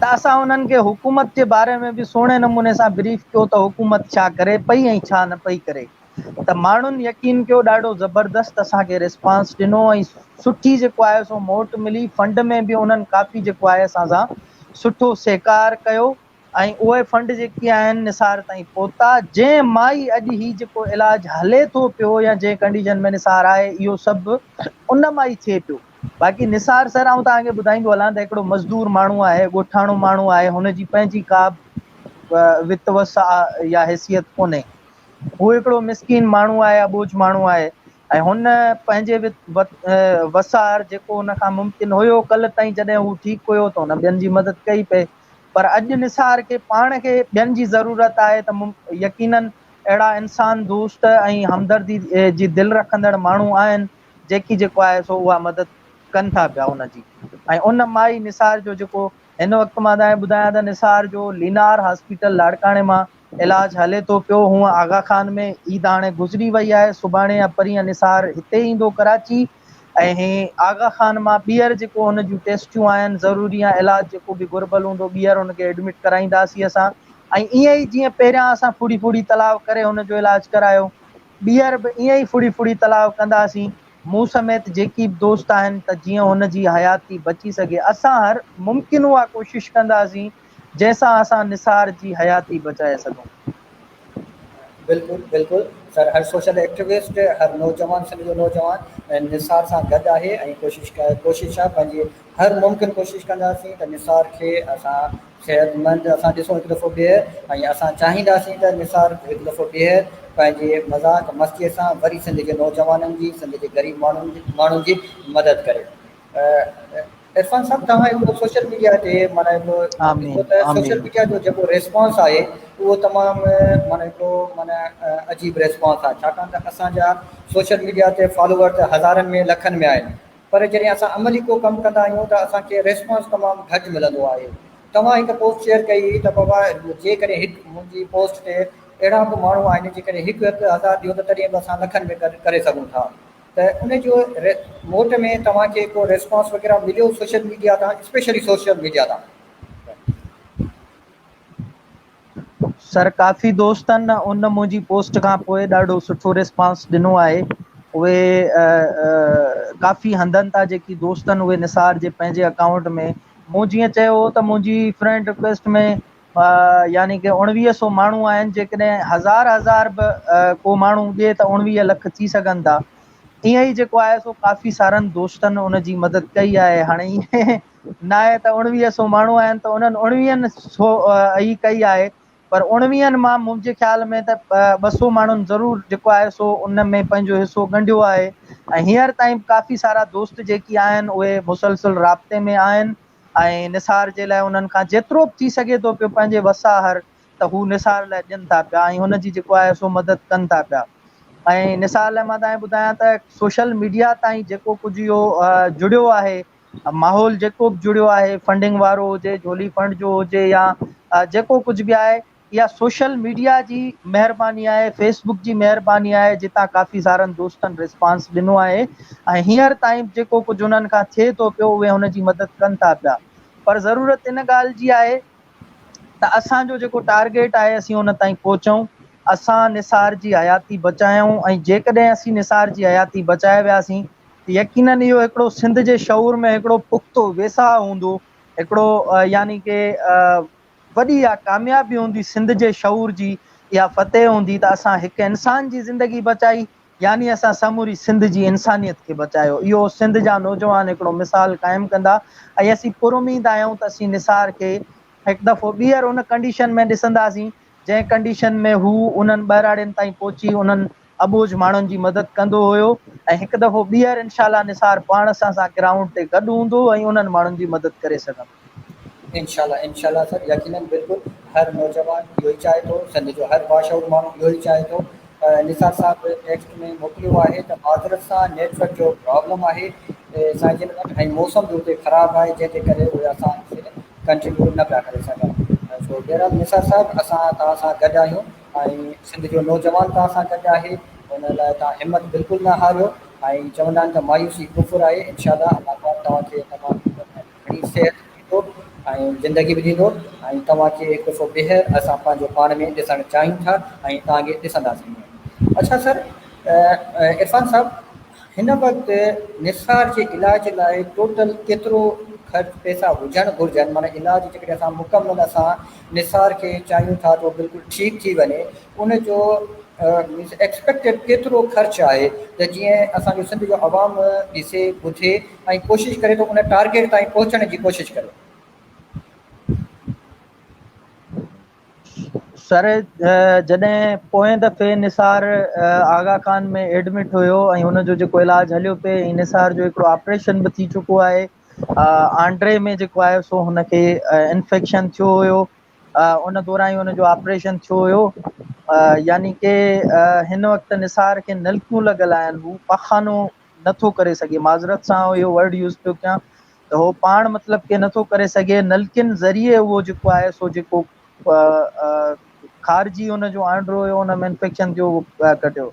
ته اسان انهن کي حڪومت جي باري ۾ به سهڻي نموني سان بريف ڪيو ته حڪومت ڇا ڪري پئي ۽ ڇا نه پئي ڪري ته ماڻهن يقين ڪيو ڏاڍو زبردست اسان کي رسپانس ڏنو ۽ سٺي جيڪو آهي سو موٽ ملي فنڊ ۾ به انهن ڪافي جيڪو آهي اسان سان سٺو سهڪار ڪيو ۽ اهي فنڊ جيڪي آهن نثار تائين پهتا جنهن مان ئي اڄ هي جيڪو علاج هلي ٿو پيو يا جنهن ڪنڊيشن ۾ نثار آهي اهو سڀ ان مان ئي ٿئي پيو باقي نثار سر آئون توهان کي ٻڌائيندو هلان ته هڪڙو مزدور ماڻهو آهي ڳوٺاڻو ماڻهو آهي هن جي پنهنجي ڪا به وت وس يا حيثيت ڪونهي هو هڪڙو مسڪين ماڻهو آهي اٻوجهه ماڻهو آهي ۽ هن پنهنجي وس آهر جيڪو هن کان ممڪن هيو ڪلهه تائين جڏهن هو ٺيڪ هيو ته هن ٻين جي مدد ڪئي پئي پر اڄ نثار کي پاڻ کي ٻين جي ضرورت آهي ته يقينن اهڙا انسان دوست ۽ همدردي جي دل رکندڙ ماڻهو آهن جيڪي جيڪو آهي سو اها مدد ڪن ٿا پيا ان جي ۽ ان مان ئي نثار جو جيڪو هن وقت مان توهان کي ٻڌايان ته نثار جو لينار هاسپيٽل لاڙڪاڻي مان علاج هلي ٿو پيو هونء آغا خان ۾ عيد هاڻي گذري وئي آهي سڀاڻي يا پرينء نثار هتي ايندو ڪراچي ۽ هي آغا خان مان ٻيهر جيڪو هن جون ٽيسٽيون آهن ضروري يا علاج جيڪو به گهربل هوندو ٻيهر هن کي ايڊمٽ ڪرائينداسين اسان ۽ ائين ئي جيئن پهريان اسان ڦڙي ڦڙي تلاء ڪري هن جو علاج ڪرايو ٻيهر به ائين ئي ڦڙي ڦڙي تلاء ڪنداسين مون سميت جيڪي به دوست آهن ته جيئن هن جي حياتي بچي سگهي اسان هر ممڪن اها ڪوشش ڪنداسين جنهن سان اسان نثار جي حياتي بچائي سگهون. بلڪل بلڪل سر هر سوشل ايڪٽيوسٽ هر نوجوان سنڌ جو نوجوان نثار سان گڏ آهي ۽ ڪوشش ڪوشش آهي پنهنجي هر ممڪن ڪوشش ڪنداسين ته نثار کي اسان صحت مند اسان ڏسون هڪ دفعو ٻيهر ۽ اسان چاهينداسين ته نثار هڪ دفعو ٻيهر پنهنجي مذاق مستي سان وري سنڌ جي نوجوانن جي سنڌ جي غريب ماڻهن ماڻهن جي مدد ڪري. عرفان صاحب توهان هڪڙو سوشل ميڊيا تي معنيٰ هڪڙو ڏسو ته سوشل ميڊيا جو جيڪو ريسپانس آهي اهو تمام معنيٰ هڪڙو معنيٰ عجيب ريسپانس آهي ڇاڪاڻ ته اسان جا سوشل ميڊيا تي فالوور ته هزارن ۾ لکن ۾ آهن پر جڏهن اسان عملي ڪو ڪم ڪندا آهيون ته اسان کي ريسپانس تمام گهٽ ملندو آهي توهان هڪ پوسٽ شيئر ڪئي هئي ته بابا جيڪڏهن هڪ منهنجي پوسٽ تي اهڙا به ماڻهو آهن جيڪڏهن هڪ هڪ هزار ڏيو ته تڏهن به اسان لکن ۾ گڏ ڪري سگهون ٿا ته ان جو موٽ ۾ توهان کي ڪو ريسپانس وغيره مليو سوشل ميڊيا تان اسپيشلي سوشل ميڊيا تان. سر ڪافي دوستن ان منهنجي پوسٽ کان پوء ڏاڍو سٺو ريسپانس ڏنو آهي اهي ڪافي هنڌن تان جيڪي دوستن اهي نثار جي پنهنجي اڪائونٽ ۾ مون جيئن چيو هو ته منهنجي فرينڊ رڪويسٽ ۾ يعني ڪه اڻويهه سو ماڻهو آهن جيڪڏهن هزار هزار به ڪو ماڻهو ڏي ته اڻويهه لک ٿي سگهن ٿا ائين ئي جيڪو آهي سو ڪافي سارن دوستن ان جي مدد ڪئي آهي هاڻي ائين ناهي ته اڻويهه سو ماڻهو آهن ته انهن اڻويهن سو ئي ڪئي آهي پر اڻويهن مان منهنجي خيال ۾ ته ٻه سو ماڻهن ضرور جيڪو آهي سو ان ۾ پنهنجو حصو ڳنڍيو آهي ۽ هينئر تائين به ڪافي سارا دوست جيڪي آهن اهي مسلسل رابطي ۾ آهن ۽ نثار جي لاء انهن کان جيترو به ٿي سگهي ٿو پيو پنهنجي وس آهر ته هو نثار لاء ڏين ٿا پيا ۽ هن جي جيڪو آهي سو مدد ڪن ٿا پيا ۽ نثار لاء مان توهان کي ٻڌايان ته سوشل ميڊيا تائين جيڪو ڪجهه اهو جڙيو آهي ماحول جيڪو به جڙيو آهي فنڊنگ وارو هجي جهولي فنڊ جو هجي يا جيڪو ڪجهه به آهي اها سوشل ميڊيا جي مهرباني آهي فيس بڪ جي مهرباني آهي جتان ڪافي سارن دوستن ريسپانس ڏنو آهي ۽ هينئر تائين به جيڪو ڪجهه انهن کان ٿئي ٿو پيو اهي هن جي مدد ڪن ٿا پيا پر ضرورت ان ڳالهه جي آهي ته اسان جو جيڪو ٽارگيٽ آهي اسين ان تائين پهچون اسان نثار جي حياتي بچايون ۽ جيڪڏهن اسين نثار جي حياتي بچائي وياسين ته يقينن اهو هڪڙو سنڌ جي شعور ۾ هڪڙو پختو ويساهه هوندو، هڪڙو يعني ڪي وڏي اها ڪاميابي هوندي سنڌ جي شعور جي اها فتح هوندي ته اسان هڪ انسان جي زندگي بچائي يعني اسان سموري سنڌ جي انسانيت کي بچايو. اهو سنڌ جا نوجوان هڪڙو مثال قائم ڪندا ۽ اسين پراميد آهيون ته اسين نثار کي هڪ دفعو ٻيهر ان ڪنڊيشن ۾ ڏسنداسين جنهن ڪنڊيشن ۾ هو انهن ٻهراڙين تائين پهچي انهن اٻوجهه ماڻهن جي مدد ڪندو هيو ۽ هڪ دفعو ٻيهر انشاء الله نثار پاڻ اسان سان گرائونڊ تي گڏ هوندو ۽ انهن ماڻهن جي مدد ڪري سگهندو. انشاء الله انشاء الله سر يقينن بلڪل هر نوجوان اهو ئي چاهي ٿو سنڌ جو هر باشعور ماڻهو اهو ئي چاهي ٿو نثار صاحب ٽيڪسٽ ۾ موڪليو آهي ته معذرت سان نيٽ ورڪ جو پرابلم آهي سائين جن وٽ ۽ موسم به اتي خراب آهي جنهن جي ڪري اهي اسان کي ڪنٽينيو نه پيا ڪري سگهن سو بهرحال نثار صاحب اسان توهان سان گڏ آهيون ۽ سنڌ جو نوجوان توهان سان گڏ آهي ان لاء توهان همت بلڪل نه هاريو ۽ چوندا آهن ته مايوسي ڪفر آهي انشاء الله الله پاڪ توهان کي تمام گهڻي صحت ڏيندو ۽ زندگي به ڏيندو ۽ توهان کي هڪ دفعو ٻيهر اسان پنهنجو پاڻ ۾ ڏسڻ چاهيون ٿا ۽ توهان کي ڏسنداسين اڇا سر عرفان صاحب هن وقت نثار جي علاج لاء ٽوٽل ڪيترو خرچ پئسا هجڻ گهرجن معنيٰ علاج جيڪڏهن اسان مڪمل اسان نثار کي چاهيون ٿا ته بلڪل ٺيڪ ٿي وڃي ان جو مينس ايڪسپيڪٽيڊ ڪيترو خرچ آهي ته جيئن اسان جو سنڌ جو عوام ڏسي ٻڌي ۽ ڪوشش ڪري ته ان ٽارگيٽ تائين پهچڻ جي ڪوشش ڪري. سر جڏهن پوئين دفعي نثار آغا خان ۾ ايڊمٽ هيو ۽ هن جو جيڪو علاج هليو پئي ۽ نثار جو هڪڙو آپريشن به ٿي چڪو آهي آنڊري ۾ جيڪو آهي سو هن کي انفيڪشن ٿيو هيو ان دوران ئي هن جو آپريشن ٿيو هيو يعني ڪي هن وقت نثار کي نلڪيون لڳل آهن هو پاخانو نٿو ڪري سگهي معذرت سان اهو ورڊ يوز پيو ڪيان ته هو پاڻ مطلب ڪي نٿو ڪري سگهي نلڪين ذريعي اهو جيڪو آهي سو جيڪو خارجي ان جو آنڊرو هيو ان ۾ انفيڪشن ٿيو اهو ڪڍيو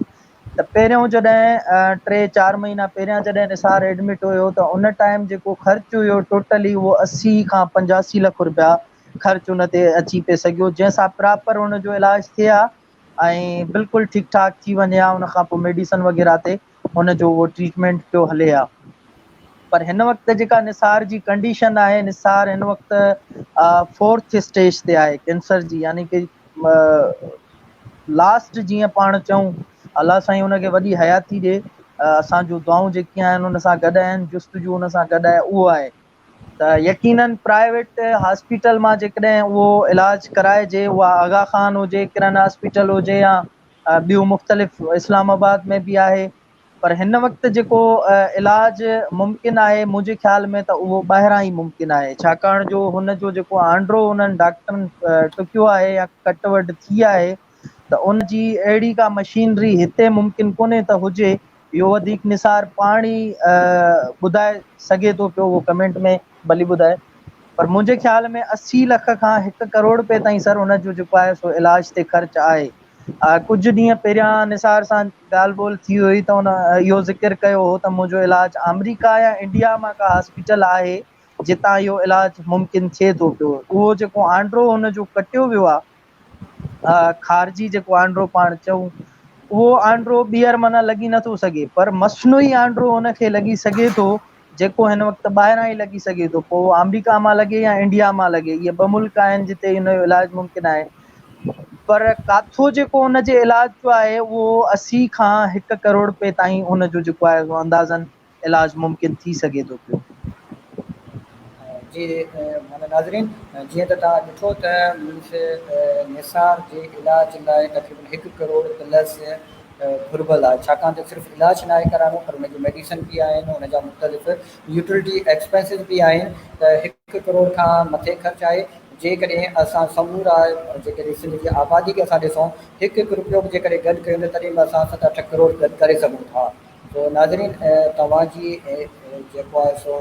ته پهريون جڏهن ٽي چار مهينا پهريان جڏهن نثار ايڊمٽ هيو ته ان ٽائيم جيڪو خرچ هيو ٽوٽلي اهو اسي کان پنجاسي لک روپيا خرچ ان تي اچي پئي سگهيو جنهن سان پراپر ان جو علاج ٿئي ها ۽ بلڪل ٺيڪ ٺاڪ ٿي وڃي ها ان کان پوء ميڊيسن وغيره تي ان جو اهو ٽريٽمينٽ پيو هلي ها پر هن وقت جيڪا نثار جي ڪنڊيشن آهي نثار هن وقت فورٿ اسٽيج تي آهي ڪينسر جي يعني ڪي لاسٽ جيئن پاڻ چئون الله سائين ان کي وڏي حياتي ڏي اسان جون دعائون جيڪي آهن ان سان گڏ آهن جستجو ان سان گڏ آهي اهو آهي ته يقينن پرائيويٽ هاسپيٽل مان جيڪڏهن اهو علاج ڪرائجي اها آغا خان هجي ڪرن هاسپيٽل هجي يا ٻيون مختلف اسلام آباد ۾ به آهي پر هن وقت جيڪو علاج ممڪن آهي منهنجي خيال ۾ ته اهو ٻاهران ئي ممڪن آهي ڇاڪاڻ جو هن جو جيڪو آنڊرو انهن ڊاڪٽرن ٽڪيو آهي يا ڪٽ وڍ ٿي آهي ته ان جي اهڙي ڪا مشينري هتي ممڪن ڪونهي ته هجي اهو وڌيڪ نثار پاڻ ئي ٻڌائي سگهي ٿو پيو اهو ڪمينٽ ۾ ڀلي ٻڌائي پر منهنجي خيال ۾ 80 لک کان هڪ ڪروڙ روپئي تائين سر ان جو جيڪو آهي سو علاج تي خرچ آهي ڪجهه ڏينهن پهريان نثار سان ڳالهه ٻولهه ٿي هئي ته ان اهو ذڪر ڪيو هو ته منهنجو علاج آمريڪا يا انڊيا مان ڪا هاسپيٽل آهي جتان اهو علاج ممڪن ٿئي ٿو پيو اهو جيڪو آنڊرو هن جو ڪٽيو ويو آهي خارجي جيڪو آنڊرو پاڻ چئون اهو آنڊرو ٻيهر معنيٰ لڳي نٿو سگهي پر مصنوعي آنڊرو ان کي لڳي سگهي ٿو جيڪو هن وقت ٻاهران ئي لڳي سگهي ٿو پوء اهو آمريڪا مان لڳي يا انڊيا مان لڳي اهي ٻه ملڪ آهن جتي ان جو علاج ممڪن آهي پر ڪاٿو جيڪو ان جي علاج جو آهي اهو 80 کان 1 ڪروڙ روپئي تائين ان جو جيڪو آهي سو اندازن علاج ممڪن ٿي سگهي ٿو پيو. جي معنيٰ ناظرين جيئن ته توهان ڏٺو ته مينس نثار جي علاج لاء تقريبن هڪ ڪروڙ پلس گهربل آهي ڇاڪاڻ ته صرف علاج ناهي ڪرائڻو پر ان جون ميڊيسن به آهن ان جا مختلف يوٽيلٽي ايڪسپينسز به آهن ته هڪ ڪروڙ کان مٿي خرچ آهي جيڪڏهن اسان سمورا جيڪڏهن سنڌ جي آبادي کي اسان ڏسون هڪ هڪ روپيو به جيڪڏهن گڏ ڪيون ته تڏهن به اسان ست اٺ ڪروڙ گڏ ڪري سگهون ٿا. سو ناظرين توهان جي جيڪو آهي سو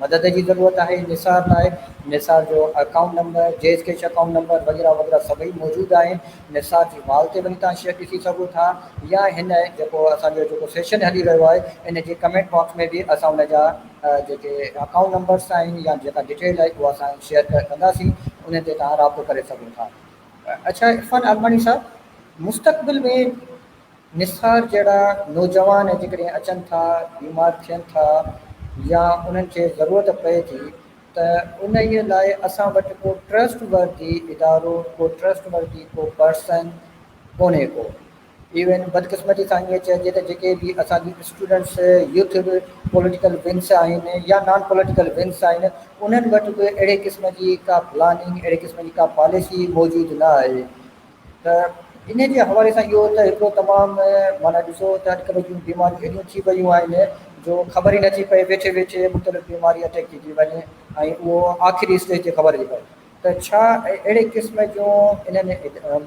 مدد جي ضرورت آهي نثار لاء نثار جو account number jazz cash account number وغيره وغيره سڀئي موجود آهن نثار جي وال تي وڃي توهان شيئر ڏسي سگهو ٿا يا هن جيڪو اسان جو جيڪو سيشن هلي رهيو آهي ان جي ڪمينٽ باڪس ۾ به اسان ان جا جيڪي اڪائونٽ نمبرس آهن يا جيڪا ڊيٽيل آهي اها اسان شيئر ڪنداسين ان تي توهان رابطو ڪري سگهو ٿا اڇا عرفان عالماڻي صاحب مستقبل ۾ نثار جهڙا نوجوان جيڪڏهن اچن ٿا، بيمار ٿين ٿا يا انهن کي ضرورت پئي ٿي ته انهيء لاء اسان وٽ ڪو ٽرسٽ وردي ادارو، ڪو ٽرسٽ وردي ڪو پرسن ڪونهي ڪو. ايون بدقسمتي سان ائين چئجي ته جيڪي به اسان جي اسٽوڊنٽس، يوٿ به پوليٽيڪل ونگس آهن يا نان پوليٽيڪل ونگس آهن انهن وٽ به اهڙي قسم جي ڪا پلاننگ، اهڙي قسم جي ڪا پاليسي موجود نه آهي. ته انهي جي حوالي سان اهو ته هڪڙو تمام معنيٰ ڏسو ته اڄڪلهه جون بيماريون ايڏيون ٿي ويون آهن جو خبر ئي نٿي پئي ويٺي ويٺي مختلف بيماري اٽيڪ ٿي ٿي وڃي ۽ اهو آخري اسٽيج تي خبر ٿي پئي ته ڇا اهڙي قسم جون انهن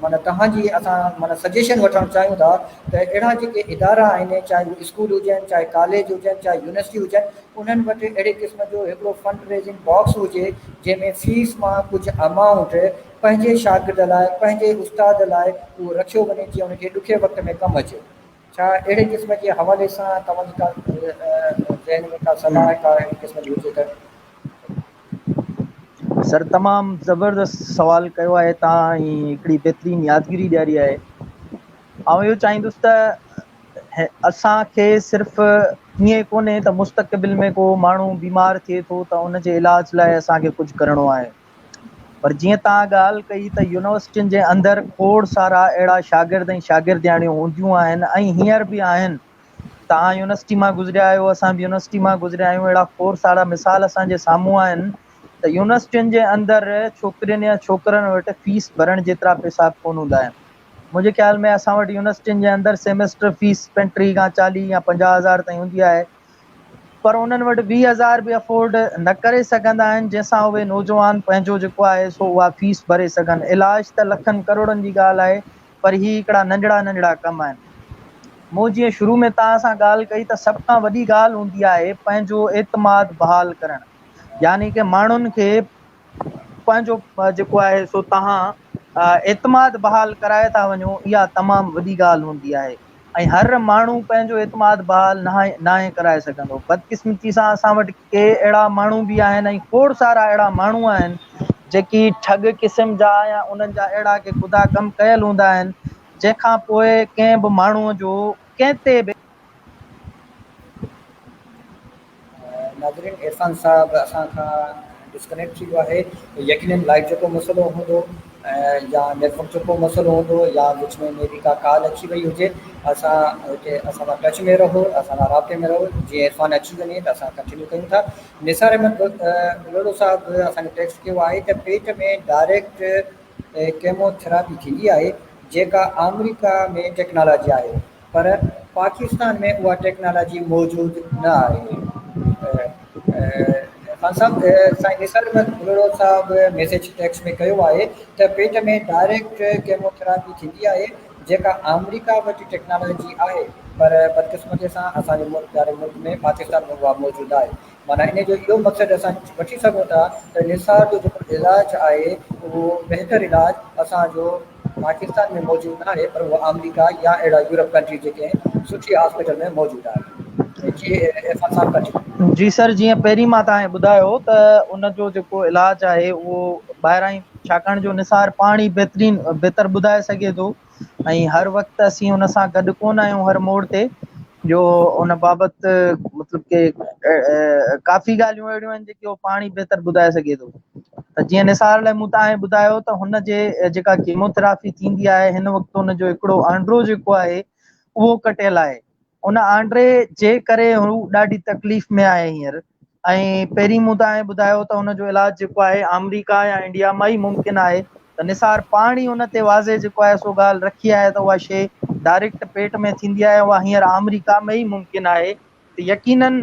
معنيٰ توهان جي اسان معنيٰ سجيشن وٺڻ چاهيون ٿا ته اهڙا جيڪي ادارا آهن چاهي اهي اسڪول هجن چاهي ڪاليج هجن چاهي يونيورسٽي هجن انهن وٽ اهڙي قسم جو هڪڙو فنڊ ريزنگ باڪس هجي جنهن ۾ فيس مان ڪجهه امائونٽ پنهنجي شاگرد لاء، پنهنجي استاد لاء اهو رکيو وڃي جيئن ان کي ڏکئي وقت ۾ ڪم اچي. ڇا اهڙي قسم جي حوالي سان توهان جي ڪا ذهن ۾ ڪا صلاح ڪا اهڙي قسم جي هجي ته. سر تمام زبردست سوال ڪيو آهي توهان ۽ هڪڙي بهترين يادگيري ڏياري آهي. آئون اهو چاهيندس ته اسان کي صرف ائين ڪونهي ته مستقبل ۾ ڪو ماڻهو بيمار ٿئي ٿو ته ان جي علاج لاء اسان کي ڪجهه ڪرڻو آهي. پر جيئن توهان ڳالهه ڪئي ته يونيورسٽين جي اندر کوڙ سارا اهڙا شاگرد ۽ شاگردياڻيون هونديون آهن ۽ هينئر به آهن. توهان يونيورسٽي مان گذريا آهيو، اسان به يونيورسٽي مان گذريا آهيون، اهڙا کوڙ سارا مثال اسان جي سامهون آهن ته يونيورسٽين جي اندر ڇوڪرين يا ڇوڪرن وٽ فيس ڀرڻ جيترا پئسا به ڪونه هوندا آهن. منهنجي خيال ۾ اسان وٽ يونيورسٽين جي اندر سيمسٽر فيس 35 کان 40 يا 50 هزار تائين هوندي آهي. پر انهن وٽ 20 هزار به افورڊ نه ڪري سگهندا آهن جنهن سان اهي نوجوان پنهنجو جيڪو آهي سو اها فيس ڀري سگهن علاج ته لکن ڪروڙن جي ڳالهه آهي پر هي هڪڙا ننڍڙا ننڍڙا ڪم آهن مون جيئن شروع ۾ توهان سان ڳالهه ڪئي ته سڀ کان وڏي ڳالهه هوندي آهي پنهنجو اعتماد بحال ڪرڻ يعني ڪه ماڻهن کي پنهنجو جيڪو آهي سو توهان اعتماد بحال ڪرائي ٿا وڃو اها تمام وڏي ڳالهه هوندي آهي ۽ هر ماڻهو پنهنجو اعتماد بحال ناهي ڪرائي سگهندو بدقسمتي سان اسان وٽ ڪي اهڙا ماڻهو به آهن ۽ کوڙ سارا اهڙا ماڻهو آهن جيڪي ٺڳ قسم جا يا انهن جا اهڙا ڪي ڪڌا ڪم ڪيل هوندا آهن جنهن کان پوء ڪنهن به ماڻهو جو ڪنهن تي به ناظرين عرفان صاحب اسان کان ڊسڪنيڪٽ ٿي ويو آهي يقينن لائٽ جو ڪو مسئلو هوندو يا نيٽورڪ جو ڪو مسئلو هوندو يا وچ ۾ مي بي ڪا ڪال اچي وئي هجي اسان هتي اسان سان ٽچ ۾ رهو اسان سان رابطي ۾ رهو جيئن عرفان اچي وڃي ته اسان ڪنٽينيو ڪيون ٿا نثار احمد ٻلهڙو صاحب اسان کي ٽيڪسٽ ڪيو آهي ته پيٽ ۾ ڊائريڪٽ ڪيمو ٿراپي ٿيندي آهي جيڪا آمريڪا ۾ ٽيڪنالاجي آهي پر پاڪستان ۾ اها ٽيڪنالاجي موجود نه آهي. خان صاحب سائين نثار احمد ٻلهڙو صاحب ميسيج ٽيڪسٽ ۾ ڪيو آهي ته پيٽ ۾ ڊائريڪٽ ڪيموٿراپي ٿيندي آهي جيڪا آمريڪا وٽ ٽيڪنالاجي آهي پر بدقسمتي سان اسان جي ملڪ پياري ملڪ ۾ پاڪستان ۾ اها موجود آهي معنيٰ ان جو اهو مقصد اسان وٺي سگهون ٿا ته نثار جو جيڪو علاج آهي اهو بهتر علاج اسان جو پاڪستان ۾ موجود ناهي پر اهو آمريڪا يا اهڙا يورپ ڪنٽري جيڪي آهن سٺي هاسپيٽل ۾ موجود آهي. جي عرفان صاحب ڪنٽينيو. جي سر جيئن پهرين مان توهان کي ٻڌايو ته ان جو جيڪو علاج آهي اهو ٻاهران ئي ڇاڪاڻ جو نثار پاڻ ئي بهترين بهتر ٻڌائي سگهي ٿو ۽ هر وقت اسين ان سان گڏ ڪونه آهيون هر موڙ تي جو ان بابت مطلب ڪي ڪافي ڳالهيون اهڙيون آهن جيڪي هو پاڻ ئي بهتر ٻڌائي سگهي ٿو ته جيئن نثار لاء مون توهان کي ٻڌايو ته هن جي جيڪا ڪيموٿراپي ٿيندي آهي هن وقت هن جو هڪڙو آنڊرو جيڪو آهي اهو ڪٽيل آهي ان آنڊري جي ڪري هو ڏاڍي تڪليف ۾ آهي هينئر ۽ پهرين مون توهان کي ٻڌايو ته ان جو علاج جيڪو آهي آمريڪا يا انڊيا مان ئي ممڪن آهي ته نثار پاڻ ئي ان تي واضح جيڪو آهي سو ڳالهه رکي آهي ته اها شيء ڊائريڪٽ پيٽ ۾ ٿيندي آهي اها هينئر آمريڪا ۾ ئي ممڪن آهي ته يقينن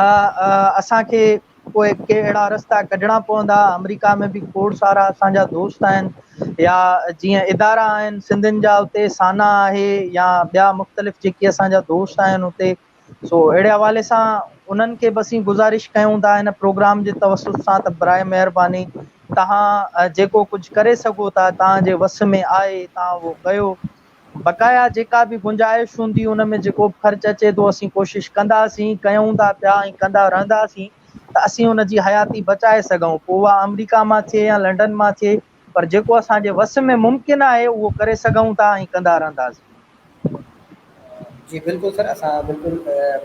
اسان کي پوء ڪي اهڙا رستا ڪڍڻا پوندا آمريڪا ۾ به کوڙ سارا اسان جا دوست آهن يا جيئن ادارا آهن سنڌين جا اتي سانا آهي يا ٻيا مختلف جيڪي اسان جا دوست آهن اتي سو اهڙي حوالي سان انهن کي به اسين گذارش ڪيون ٿا هن پروگرام جي توسط سان ته برائي مهرباني توهان جيڪو ڪجهه ڪري سگهو ٿا توهان جي وس ۾ آهي توهان اهو ڪيو بقايا جيڪا به گنجائش هوندي ان ۾ جيڪو به خرچ اچي ٿو اسين ڪوشش ڪنداسين، ڪيون ٿا پيا ۽ ڪندا رهنداسين ته اسين ان جي حياتي بچائي سگهون پوء اها آمريڪا مان ٿئي يا لنڊن مان ٿئي پر جيڪو اسان جي وس ۾ ممڪن آهي اهو ڪري سگهون ٿا ۽ ڪندا رهنداسين. جي بلڪل سر اسان بلڪل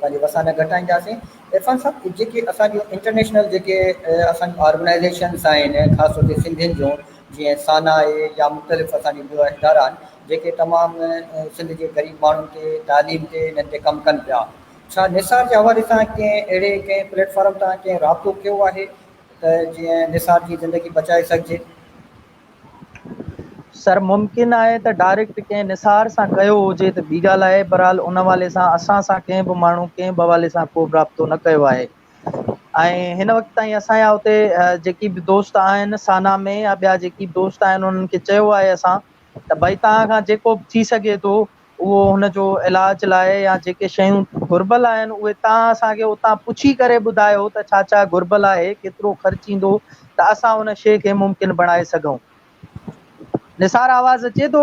پنهنجي وسان نه گهٽائينداسين عرفان صاحب جيڪي اسان جون انٽرنيشنل جيڪي اسان جون آرگنائيزيشنس آهن خاص طور تي سنڌين جون جيئن سانا آهي يا مختلف اسان جون ٻيون ادارا آهن جيڪي تمام سنڌ جي غريب ماڻهن تي تعليم تي انهن تي ڪم ڪن پيا ڇا نثار جي حوالي سان ڪنهن اهڙي ڪنهن پليٽ فارم تان ڪنهن رابطو ڪيو آهي ته جيئن نثار جي زندگي بچائي سگهجي. سر ممڪن آهي ته ڊائريڪٽ ڪنهن نثار سان ڪيو هجي ته ٻي ڳالهه آهي بهرحال ان حوالي سان اسان سان ڪنهن به ماڻهو ڪنهن به حوالي سان ڪو به رابطو نه ڪيو آهي ۽ هن وقت تائين اسان جا اتي جيڪي به دوست آهن سانا ۾ يا ٻيا جيڪي به دوست آهن انهن کي چيو آهي اسان ته ڀائي توهان کان جيڪو به ٿي سگهي ٿو اهو هن جو علاج لاء يا جيڪي شيون گهربل آهن اهي توهان اسان کي اتان پڇي ڪري ٻڌايو ته ڇا ڇا گهربل آهي ڪيترو خرچ ايندو ته اسان ان شيء کي ممڪن بڻائي سگهون. نثار آواز اچي ٿو؟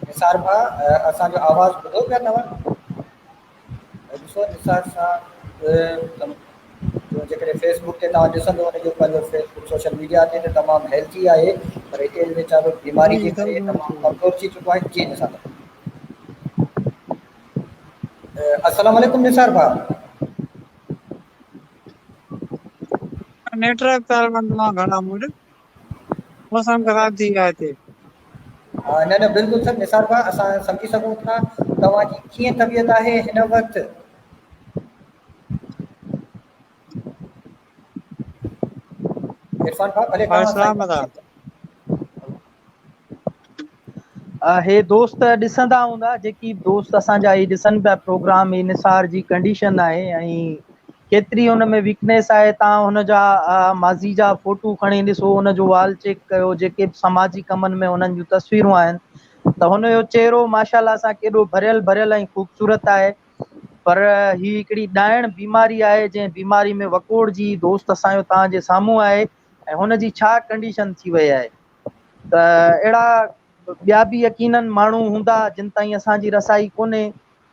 نثار ڀاء اسان جو آواز ٻڌو پيا توهان؟ ڏسو نثار صاحب جو جيڪڏهن فيس بڪ تي توهان ڏسندو ان جو پنهنجو فيس بڪ سوشل ميڊيا تي ته تمام هيلٿي آهي پر هتي ويچارو بيماري جي ڪري تمام ڪمزور ٿي چڪو آهي جي نثار السلام عليڪم نثار ڀاء نيٽورڪ پرابلم تمام گهڻا مون موسم خراب ٿي ويو آهي هتي. نه نه بلڪل سر نثار ڀاء اسان سمجهي سگهون ٿا توهان جي ڪيئن طبيعت آهي هن وقت؟ عرفان ڀاء ڀلي توهان سلام ادا. هي دوست ڏسندا هوندا جيڪي دوست اسان جا هي ڏسن پيا پروگرام هي نثار جي ڪنڊيشن آهي ۽ ڪيتري ان ۾ ويڪنيس آهي تان هن جا ماضي جا فوٽو کڻي ڏسو ان جو وال چيڪ ڪيو جيڪي به سماجي ڪمن ۾ انهن جون تصويرون آهن ته هن جو چهرو ماشاءالله سان ڪيڏو ڀريل ڀريل ۽ خوبصورت آهي پر هي هڪڙي ڏائڻ بيماري آهي جنهن بيماري ۾ وڪوڙجي دوست اسان جو توهان جي سامهون آهي ۽ هن جي ڇا ڪنڊيشن ٿي وئي آهي ته اهڙا ٻيا به يقينن ماڻهو هوندا جن تائين اسان جي رسائي ڪونهي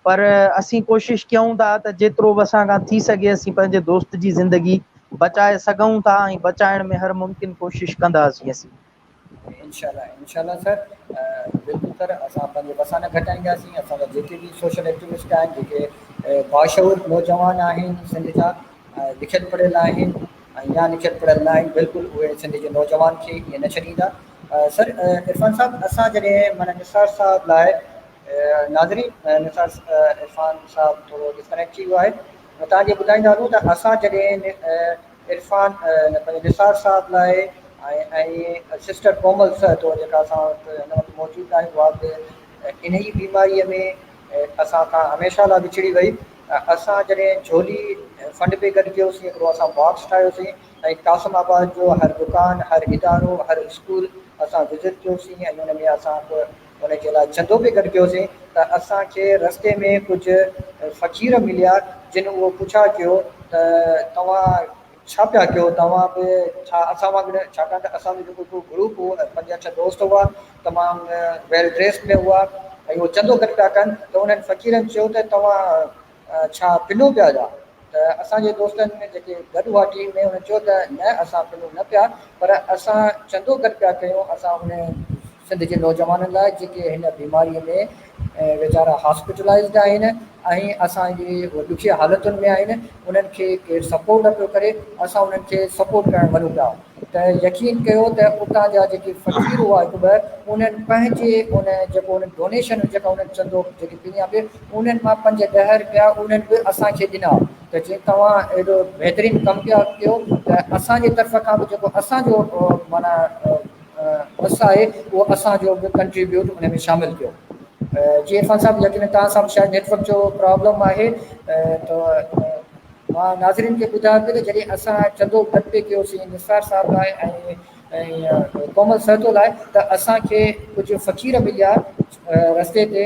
پر اسين ڪوشش ڪيون ٿا ته جيترو به اسان کان ٿي سگهي اسين پنهنجي دوست جي زندگي بچائي سگهون ٿا ۽ بچائڻ ۾ هر ممڪن ڪوشش ڪنداسين اسين. انشاء الله انشاء الله سر بلڪل سر اسان پنهنجي وسان نه گهٽائينداسين اسان جا جيڪي به سوشل ايڪٽيوسٽ آهن جيڪي باشعور نوجوان آهن سنڌ جا لکيل پڙهيل آهن ۽ يا لکيل پڙهيل نه آهن بلڪل اهي سنڌ جي نوجوان کي ائين نه ڇڏيندا سر عرفان صاحب اسان جڏهن معنی نثار صاحب لاء ناظرين نثار عرفان صاحب ٿورو ڊسڪنيڪٽ ٿي ويو آهي توهان کي ٻڌائيندا هلون ته اسان جڏهن عرفان پنهنجي نثار صاحب لاء ۽ سسٽر ڪومل سهتو جيڪا اسان وٽ هن وقت موجود آهي اها به انهي بيماري ۾ اسان کان هميشه لاء وڇڙي وئي. اسان جڏهن جهولي فنڊ پئي گڏ ڪيوسين، هڪڙو اسان باڪس ٺاهيوسين ۽ قاسم آباد جو هر دڪان، هر ادارو، هر اسڪول اسان وزٽ ڪيوسين ۽ ان ۾ اسان ان جي لاء چندو به گڏ ڪيوسين ته اسان کي رستي ۾ ڪجهه فقير مليا جن اهو پڇا ڪيو ته توهان ڇا پيا ڪيو توهان به ڇا اسان وانگر ڇاڪاڻ ته اسان جو جيڪو هڪڙو گروپ هو پنج اٺ دوست هئا تمام ويل ڊريس ۾ هئا ۽ اهو چندو گڏ پيا ڪن ته انهن فقيرن چيو ته توهان ڇا پنو پيا جا ته اسان جي دوستن جيڪي گڏ هئا ٽيم ۾ انهن چيو ته نه اسان پنو نه پيا پر اسان چندو گڏ پيا ڪيون اسان ان سنڌ جي نوجوانن لاء جيڪي هن بيماري ۾ ويچارا هاسپيٽلائزڊ آهن ۽ اسان جي ڏکي حالتن ۾ آهن انهن کي ڪير سپورٽ نه پيو ڪري اسان انهن کي سپورٽ ڪرڻ وڃون پيا ته يقين ڪيو ته اتان جا جيڪي فقير هئا هڪ ٻه انهن پنهنجي ان جيڪو انهن ڊونيشن جيڪا انهن چندو جيڪي پنيا پئي انهن مان پنج ڏهه رپيا انهن به اسان کي ڏنا ته چي توهان ايڏو بهترين ڪم پيا ڪيو ته اسان جي طرف کان به جيڪو اسان جو معنيٰ وس آهي اهو اسان جو به ڪنٽريبيوٽ ان ۾ شامل ڪيو. جي عرفان صاحب يقينن توهان سان به شايد نيٽورڪ جو پرابلم آهي ته مان ناظرين کي ٻڌايان پيو ته جڏهن اسان چندو گڏ پئي ڪيوسين نثار صاحب لاء ۽ ۽ ڪومل سهتو لاء ته اسان کي ڪجهه فقير مليا رستي تي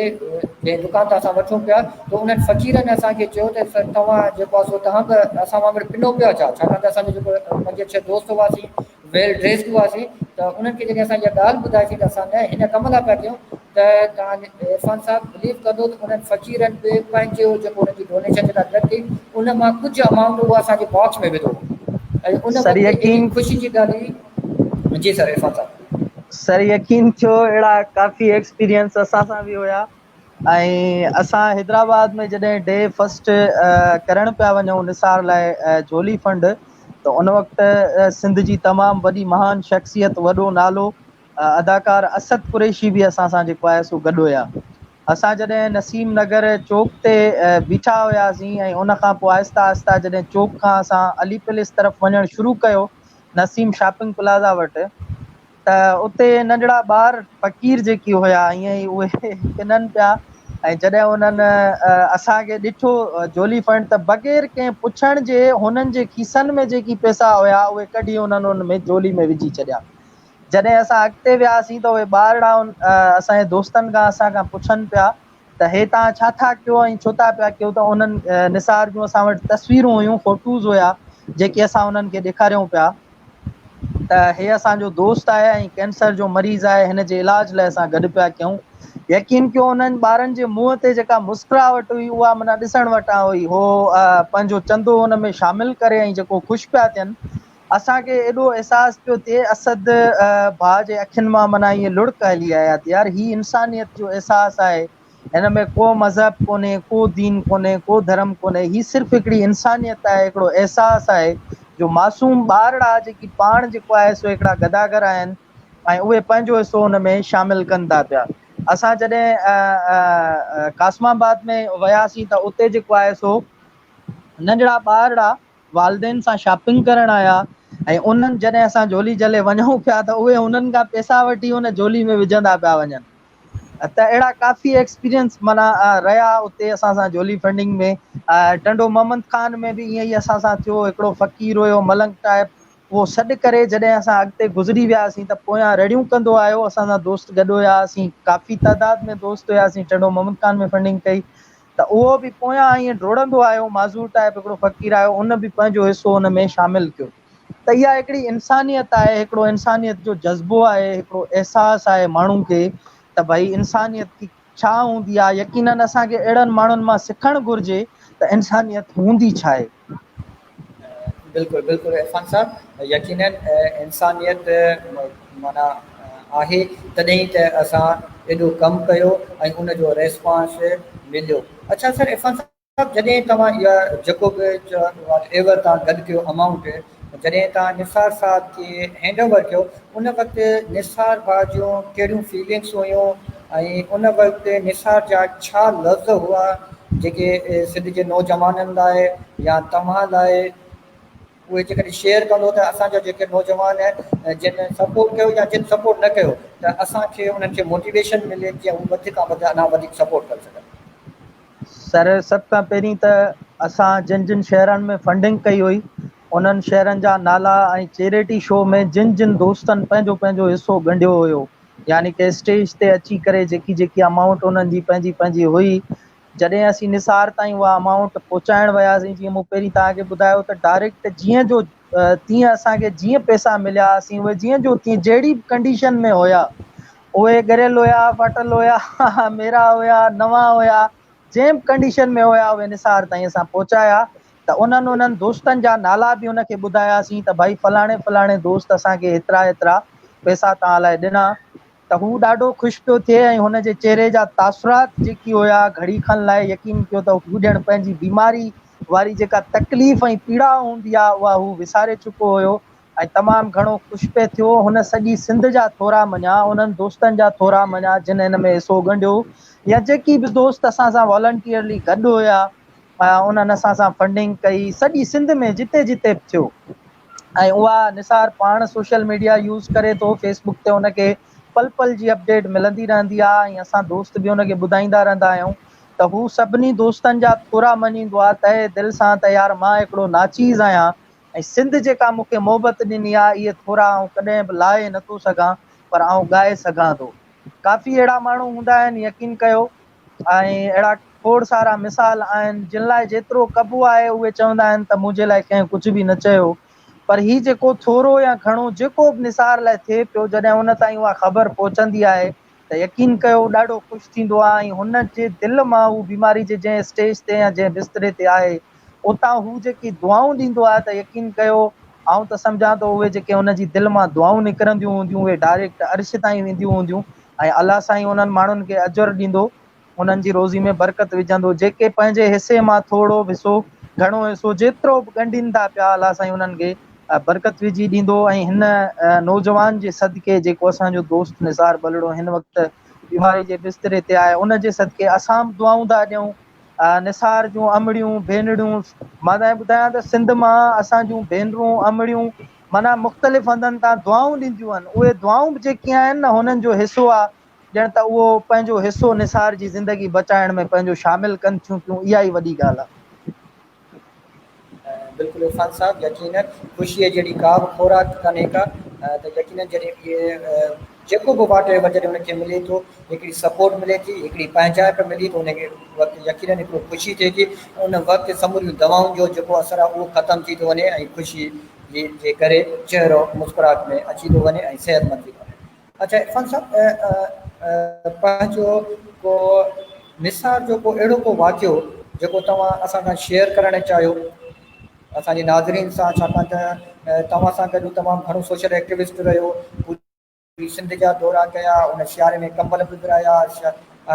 جنهن دڪان تان اسان وٺون پيا ته انهن فقيرن اسان کي چيو ته سر توهان جيڪو آهي سو توهان به اسان وانگر پنو پيا ڇا ڇاڪاڻ ته اسان جو جيڪو پنج ڇهه دوست هئاسين ويل ڊريسڊ هئاسين ته انهن کي جڏهن اسان اها ڳالهه ٻڌائيسين ته اسان نه هن ڪم لاء پيا ڪيون ته توهان عرفان صاحب بليو ڪندو ته انهن فقيرن به پنهنجو جيڪو انهن جي ڊونيشن جيڪا گڏ ٿي ان مان ڪجهه امائونٽ اهو اسان جي باڪس ۾ وڌو ۽ ان سر وقت ايڏي يقين خوشي جي ڳالهه هئي جي سر عرفان صاحب. سر يقين ٿيو اهڙا ڪافي ايڪسپيرينس اسان سان به هيا ۽ اسان حيدرآباد ۾ جڏهن ڊي فرسٽ ڪرڻ پيا وڃون نثار لاء جهولي فنڊ ته ان وقت سنڌ جي تمام وڏي مهان شخصيت وڏو نالو اداڪار اسد قريشي به اسان سان جيڪو آهي سو گڏ هيا. اسان جڏهن نسيم نگر چوڪ تي بيٺا هياسين ۽ ان کان پوء آهسته آهسته جڏهن چوڪ کان اسان علي پليس طرف وڃڻ شروع ڪيو نسيم شاپنگ پلازا وٽ ته اتي ننڍڙا ٻار فقير جيڪي هيا ائين ئي اهي پنن پيا ۽ جڏهن انهن اسان کي ڏٺو جولي فنڊ ته بغير ڪنهن پڇڻ جي هنن جي کيسن ۾ جيڪي پئسا هيا اهي ڪڍي انهن ان ۾ جولي ۾ وجهي ڇڏيا. جڏهن اسان اڳتي وياسين ته اهي ٻارڙا اسان جي دوستن کان اسان کان پڇن پيا ته هي توهان ڇا ٿا ڪيو ۽ ڇو ٿا پيا ڪيو ته انهن نثار جون اسان وٽ تصويرون هيون فوٽوز هيا جيڪي اسان انهن کي ڏيکاريون پيا ته هي اسان جو دوست آهي ۽ ڪينسر جو مريض آهي هن جي علاج لاء اسان گڏ پيا ڪيون يقين ڪيو انهن ٻارن جي منهن تي جيڪا مسڪراهٽ هئي اها معنيٰ ڏسڻ وٽان هئي هو پنهنجو چندو ان ۾ شامل ڪري ۽ جيڪو خوش پيا ٿين اسان کي ايڏو احساس پيو ٿئي اسد ڀاء جي اکين مان معنيٰ ائين لڙڪ هلي آيا ته يار هي انسانيت جو احساس آهي هن ۾ ڪو مذهب ڪونهي ڪو دين ڪونهي ڪو ڌرم ڪونهي هي صرف هڪڙي انسانيت آهي هڪڙو احساس آهي جو معصوم ٻارڙا جيڪي پاڻ جيڪو آهي سو هڪڙا گداگر آهن ۽ اهي پنهنجو حصو ان ۾ شامل ڪن ٿا پيا اسان جڏهن قاسم آباد ۾ وياسين ته اتي جيڪو آهي سو ننڍڙا ٻارڙا والدين سان شاپنگ ڪرڻ آيا ۽ انهن جڏهن اسان جهولي جهلي وڃون پيا ته اهي انهن کان پئسا وٺي ان جهولي ۾ وجهندا پيا وڃن ته اهڙا ڪافي ايڪسپيرينس معنيٰ رهيا اتي اسان سان جهولي فنڊنگ ۾ ٽنڊو محمد خان ۾ به ائين ئي اسان سان ٿيو هڪڙو فقير هيو ملنگ ٽائپ اهو سڏ ڪري جڏهن اسان اڳتي گذري وياسين ته پويان رڙيون ڪندو آيو اسان سان دوست گڏ هياسين ڪافي تعداد ۾ دوست هياسين ٽنڊو محمد خان ۾ فنڊنگ ڪئي ته اهو به پويان ائين ڊوڙندو آيو، معذور ٽائپ هڪڙو فقير آيو، ان به پنهنجو حصو ان ۾ شامل ڪيو. ته اها هڪڙي انسانيت آهي، هڪڙو انسانيت جو جذبو آهي، هڪڙو احساس آهي ماڻهو کي ته ڀئي انسانيت ڇا هوندي آهي، يقينن اسان کي اهڙن ماڻهن مان سکڻ گهرجي ته انسانيت هوندي ڇا آهي. بلڪل بلڪل عرفان صاحب يقينن انسانيت معنيٰ آهي تڏهن ئي ته اسان ايڏو ڪم ڪيو ۽ ان جو ريسپانس مليو اڇا سر عرفان صاحب جڏهن توهان اها جيڪو به واٽ ايور توهان گڏ ڪيو امائونٽ جڏهن توهان نثار صاحب کي هينڊ اوور ڪيو ان وقت نثار ڀاء جون ڪهڙيون فيلنگس هيون ۽ ان وقت نثار جا ڇا لفظ هئا جيڪي سنڌ جي نوجوانن لاء يا توهان لاء اهي جيڪڏهن شيئر ڪندو ته اسان جا جيڪي نوجوان جن سپورٽ ڪيو يا جن سپورٽ نه ڪيو ته اسان کي انهن کي موٽيويشن ملي جيئن هو وڌ کان وڌ اڃا وڌيڪ سپورٽ ڪري سگهن. سر سڀ کان پهرين ته اسان جن جن شهرن ۾ فنڊنگ ڪئي هئي انهن شهرن جا نالا ۽ چيريٽي شو ۾ جن جن دوستن پنهنجو پنهنجو حصو ڳنڍيو هيو يعني ڪه اسٽيج تي اچي ڪري جيڪي جيڪي امائونٽ انهن جي پنهنجي پنهنجي هئي جڏهن اسين نثار تائين اها امائونٽ پهچائڻ وياسين جيئن مون پهرين توهان کي ٻڌايو ته ڊائريڪٽ جيئن جو تيئن اسان کي جيئن پئسا مليا اسين اهي جيئن جو تيئن جهڙي به ڪنڊيشن ۾ هيا اهي ڳريل هيا، ڦاٽل هيا، ميرا هيا، نوان هيا، جنهن به ڪنڊيشن ۾ هيا اهي نثار تائين اسان پهچايا ته انهن انهن دوستن جا نالا به ان کي ٻڌاياسين ته ڀائي فلاڻي فلاڻي دوست اسان کي هيترا هيترا پئسا توهان لاء ڏنا ته هو ڏاڍو خوش پيو ٿئي ۽ هن جي چهري جا تاثرات جيڪي هيا گهڙي کن لاء يقين ڪيو ته هو ڄڻ پنهنجي بيماري واري جيڪا تڪليف ۽ پيڙا هوندي آهي اها هو وساري چڪو هيو ۽ تمام گهڻو خوش پئي ٿيو. هن سڄي سنڌ جا ٿورا مڃيا، انهن دوستن جا ٿورا مڃيا جن هن ۾ حصو ڳنڍيو يا جيڪي به دوست اسان سان والنٽيئرلي گڏ هيا انهن اسان سان فنڊنگ ڪئي سڄي سنڌ ۾ جتي جتي به ٿيو ۽ اها نثار پاڻ سوشل ميڊيا يوز ڪري ٿو فيس بڪ تي ان کي پل پل جي اپڊيٽ ملندي رهندي آهي ۽ اسان دوست به ان کي ٻڌائيندا رهندا آهيون ته هو سڀني دوستن جا ٿورا مڃيندو آهي تهه دل سان ته يار مان هڪڙو ناچيز آهيان ۽ سنڌ جيڪا مون کي محبت ڏني آ، اهي ٿورا آئون ڪڏهن به لاهي نه ٿو سگهان، پر آئون ڳائي سگهان ٿو. ڪافي اهڙا ماڻهو هوندا آهن، يقين ڪيو ۽ اهڙا کوڙ سارا مثال آهن، جن لاء جيترو ڪبو آهي، اهي چوندا آهن ته منهنجي لاء ڪنهن ڪجهه به نه چيو. پر هي جيڪو ٿورو يا گهڻو جيڪو به نثار لاء ٿئي پيو، جڏهن ان تائين اها خبر پهچندي آهي ته يقين ڪيو هو ڏاڍو خوش ٿيندو آهي ۽ هن جي دل مان هو بيماري جي جنهن اسٽيج تي يا جنهن بستري تي آهي اتان هو جيڪي دعائون ڏيندو آهي ته يقين ڪيو آئون ته سمجهان ٿو اهي جيڪي هن جي دل مان دعائون نڪرنديون هونديون اهي ڊائريڪٽ عرش تائين وينديون هونديون ۽ الله سائين انهن ماڻهن کي اجر ڏيندو انهن جي روزي ۾ برڪت وجهندو جيڪي پنهنجي حصي مان ٿورو به حصو گهڻو حصو جيترو به ڳنڍين ٿا پيا الله سائين انهن کي برڪت وجهي ڏيندو ۽ هن نوجوان جي صدقي جيڪو اسان جو دوست نثار ٻلڙو هن وقت بيماري جي بستري تي آهي ان جي صدقي اسان به دعائون ٿا ڏيون نثار جون امڙيون ڀينريون مان تنهن ٻڌايان ته سنڌ مان اسان جون ڀينرون امڙيون معنيٰ مختلف هنڌن تان دعائون ڏينديون آهن اهي دعائون به جيڪي آهن نه هنن جو حصو آهي ڄڻ ته اهو پنهنجو حصو نثار جي زندگي بچائڻ ۾ پنهنجو شامل ڪن ٿيون پيون اها ئي وڏي ڳالهه آهي. بلڪل عرفان صاحب يقينن خوشيء جهڙي ڪا به خوراڪ ڪانهي ڪا ته يقينن جڏهن اهي جيڪو به واٽ ايور جڏهن ان کي ملي ٿو هڪڙي سپورٽ ملي ٿي هڪڙي پنهنجائپ ملي ته ان کي وقت يقينن هڪڙو خوشي ٿئي ٿي ان وقت سموريون دوائن جو جيڪو اثر آهي اهو ختم ٿي ٿو وڃي ۽ خوشي جي ڪري چهرو مسڪراهٽ ۾ اچي ٿو وڃي ۽ صحتمند ٿي ٿو وڃي. اڇا عرفان صاحب پنهنجو ڪو نثار جو ڪو اهڙو ڪو واقعو جيڪو توهان اسان سان شيئر ڪرڻ چاهيو اسان جي ناظرين سان ڇاڪاڻ ته توهان سان گڏ تمام گهڻو سوشل ايڪٽيوسٽ رهيو پوري سنڌ جا دورا ڪيا ان سياري ۾ ڪمبل به ورهايا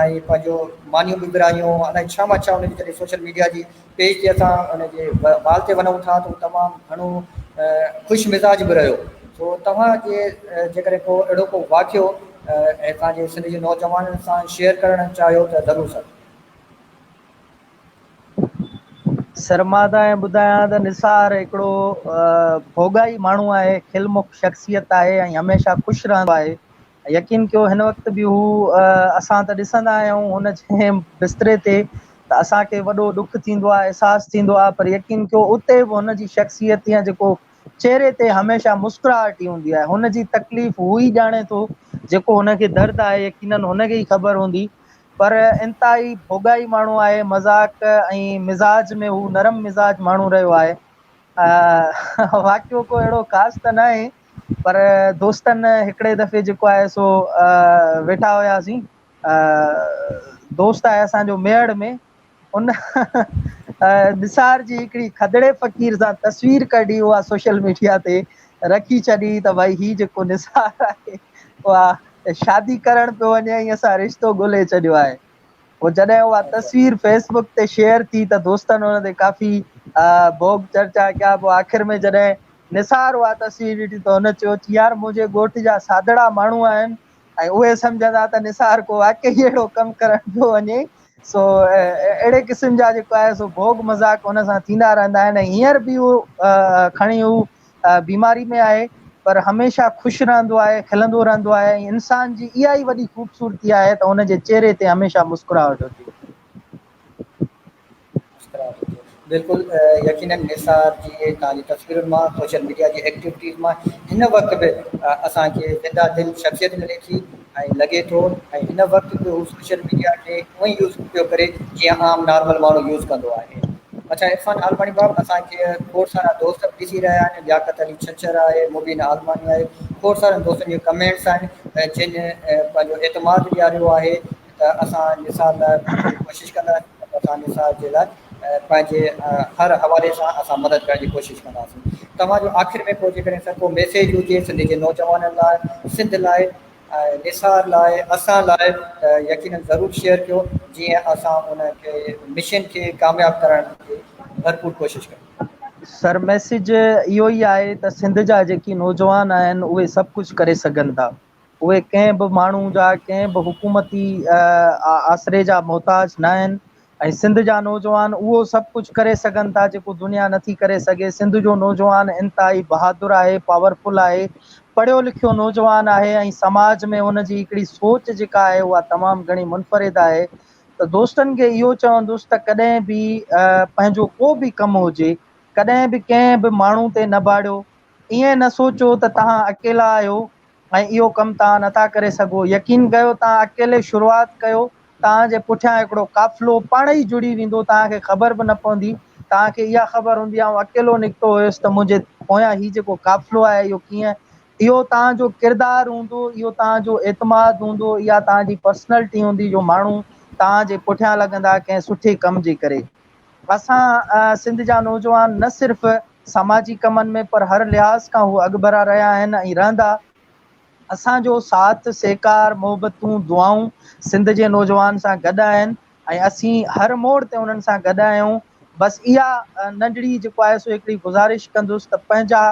۽ پنهنجو مانيون به ورهايون الائي ڇا مان ڇا ان جي جڏهن سوشل ميڊيا جي پيج تي اسان ان جي وال تي وڃون ٿا ته تمام گهڻو خوش مزاج به رهيو سو توهان جي جيڪڏهن ڪو اهڙو ڪو واقعو اسان جي سنڌ جي نوجوانن سان شيئر ڪرڻ چاهيو ته ضرور سر. سر مان تانکي ٻڌايان ته نثار هڪڙو ڀوڳائي ماڻهو آهي کلمک شخصيت آهي ۽ هميشه خوش رهندو آهي يقين ڪيو هن وقت به هو اسان ته ڏسندا آهيون هن جنهن بستري تي ته اسان کي وڏو ڏک ٿيندو آهي احساس ٿيندو آهي پر يقين ڪيو اتي به هن جي شخصيت يا جيڪو چهري تي هميشه مسڪراهٽ ئي هوندي آهي هن جي تڪليف هو ئي ڄاڻي ٿو جيڪو هن کي درد آهي يقينن هن کي ئي خبر هوندي پر انتهائي ڀوڳائي ماڻهو آهي مذاق ۽ مزاج ۾ هو نرم مزاج ماڻهو رهيو آهي واقعو ڪو اهڙو خاص ته ناهي پر دوستن هڪڙي دفعي جيڪو آهي سو ويٺا هياسين دوست آهي اسان جو ميهڙ ۾ ان نثار جي هڪڙي کدڙي فقير سان تصوير ڪڍي اها سوشل ميڊيا تي رکي ڇڏي ته ڀائي هي جيڪو نثار آهي اها شادي ڪرڻ پيو وڃي ۽ اسان رشتو ڳولي ڇڏيو آهي پوء جڏهن اها تصوير فيس بڪ تي شيئر ٿي ته دوستن ان تي ڪافي ڀوڳ چرچا ڪيا پوء آخر ۾ جڏهن نثار اها تصوير ڏٺي ته هن چيو چي يار منهنجي ڳوٺ جا سادڙا ماڻهو آهن ۽ اهي سمجهندا ته نثار ڪو واقعي اهڙو ڪم ڪرڻ پيو وڃي سو اهڙي قسم جا جيڪو آهي سو ڀوڳ مذاق ان سان ٿيندا رهندا آهن ۽ هينئر به اهو کڻي هو بيماري ۾ آهي پر هميشه خوش رهندو آهي کلندو رهندو آهي ۽ انسان جي اها ئي وڏي خوبصورتي آهي ته ان جي چهري تي هميشه مسڪراهٽ هجي. مسڪراهٽ هجي بلڪل يقينن نثار جي توهان جي تصويرن مان سوشل ميڊيا جي ايڪٽيوٽيز مان هن وقت به اسان کي زنده دل شخصيت ملي ٿي ۽ لڳي ٿو ۽ هن وقت به هو سوشل ميڊيا کي اونئي يوز پيو ڪري جيئن عام نارمل ماڻهو يوز ڪندو آهي. اڇا عرفان عالماڻي باب اسان کي کوڙ سارا دوست به ڏسي رهيا آهن لياقت علي ڇڇر آهي مبين عالماڻي آهي کوڙ سارن دوستن جون ڪمينٽس آهن جن پنهنجو اعتماد ڏياريو آهي ته اسان نثار لاء ڪوشش ڪنداسين ته اسان نثار جي لاء پنهنجي هر حوالي سان اسان مدد ڪرڻ جي ڪوشش ڪنداسين توهان جو آخر ۾ ڪو جيڪڏهن سر ڪو ميسيج هجي سنڌ جي نوجوانن لاء سنڌ لاء ۽ نثار لاء اسان لاء ته يقينن ضرور شيئر ڪيو جيئن اسان ان کي مشن کي ڪامياب ڪرڻ جي ڀرپور ڪوشش ڪيون. سر ميسيج اهو ئي آهي ته سنڌ جا جيڪي نوجوان آهن اهي سڀ ڪجهه ڪري سگهن ٿا اهي ڪنهن به ماڻهو جا ڪنهن به حڪومتي آسري جا محتاج نه آهن ۽ سنڌ جا نوجوان اهو سڀ ڪجهه ڪري سگهن ٿا جيڪو دنيا نٿي ڪري سگهي سنڌ جو نوجوان انتهائي بهادر آهي پاورفل آهي پڙهيو لکيو نوجوان آهي ۽ سماج ۾ ان جي هڪڙي سوچ جيڪا آهي اها تمام گهڻي منفرد آهي ته دوستن کي اهو چوندس ته ڪڏهن به پنهنجو ڪو به ڪم هجي ڪڏهن به ڪنهن به ماڻهو تي نه ڀاڙيو ائين نه سوچو ته توهان اڪيلا آهيو ۽ اهو ڪم توهان نٿا ڪري سگهو. يقين ڪيو توهان اڪيلي شروعات ڪيو، توهان جي پٺيان هڪڙو قافلو پاڻ ئي جڙي ويندو، توهان کي خبر به نه پوندي. توهان کي اها خبر هوندي آئون اڪيلو نڪتو هيس ته منهنجي پويان هي جيڪو قافلو آهي اهو ڪيئن اهو توهان جو ڪردار هوندو، اهو توهان جو اعتماد هوندو، اها توهان جي پرسنلٽي هوندي جو ماڻهو توهان جي پٺيان لڳندا ڪنهن سٺي ڪم جي ڪري. اسان سنڌ جا نوجوان نه صرف سماجي ڪمن ۾ پر هر لحاظ کان هو اڳڀرا رهيا آهن ۽ رهندا. اسان جو ساٿ، سهڪار، محبتون، دعائون سنڌ جي نوجوان سان گڏ آهن ۽ اسين هر موڙ تي انهن سان گڏ آهيون. بس اها ننڍڙي جيڪو آهي سو هڪڙي گذارش ڪندس ته پنهنجا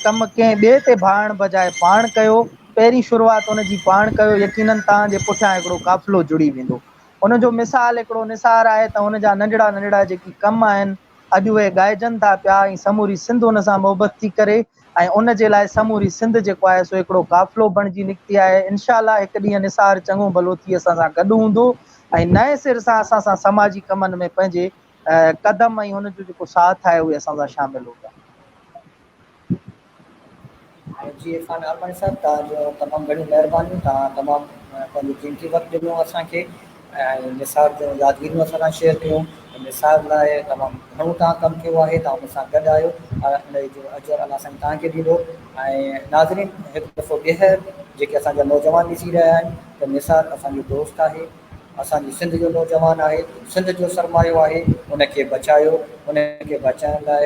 ڪم ڪنهن ٻئي تي ڀاڙڻ بجاء پاڻ ڪيو، پهرين شروعات ان جي پاڻ ڪيو، يقينن توهان جي پٺيان هڪڙو قافلو جڙي ويندو. ان جو مثال هڪڙو نثار آهي ته هن جا ننڍڙا ننڍڙا جيڪي ڪم آهن اڄ اهي ڳائجن ٿا پيا ۽ سموري سنڌ ان سان محبت ٿي ڪري ۽ ان جي لاء سموري سنڌ جيڪو آهي سو هڪڙو قافلو بڻجي نڪتي آهي انشاء الله هڪ ڏينهن نثار چڱو ڀلو ٿي اسان سان گڏ هوندو ۽ نئين سر سان اسان سان سماجي ڪمن ۾ پنهنجي قدم ۽ هن جو جيڪو ساٿ آهي اهي اسان سان شامل هوندا. جي عرفان عالماڻي صاحب توهان جو تمام گهڻيون مهربانيون توهان تمام پنهنجو قيمتي وقت ڏنو اسان کي ۽ نثار جون يادگيريون اسان سان شيئر ڪيون نثار لاء تمام گهڻو توهان ڪم ڪيو آهي توهان ان سان گڏ آهيو ان جو اجر الله سائين توهان کي ڏيندو ۽ ناظرين هڪ دفعو ٻيهر جيڪي اسان جا نوجوان ڏسي رهيا آهن ته نثار اسان جو دوست آهي اسان جي سنڌ جو نوجوان آهي، سنڌ جو سرمايو آهي، ان کي بچايو، ان کي بچائڻ لاء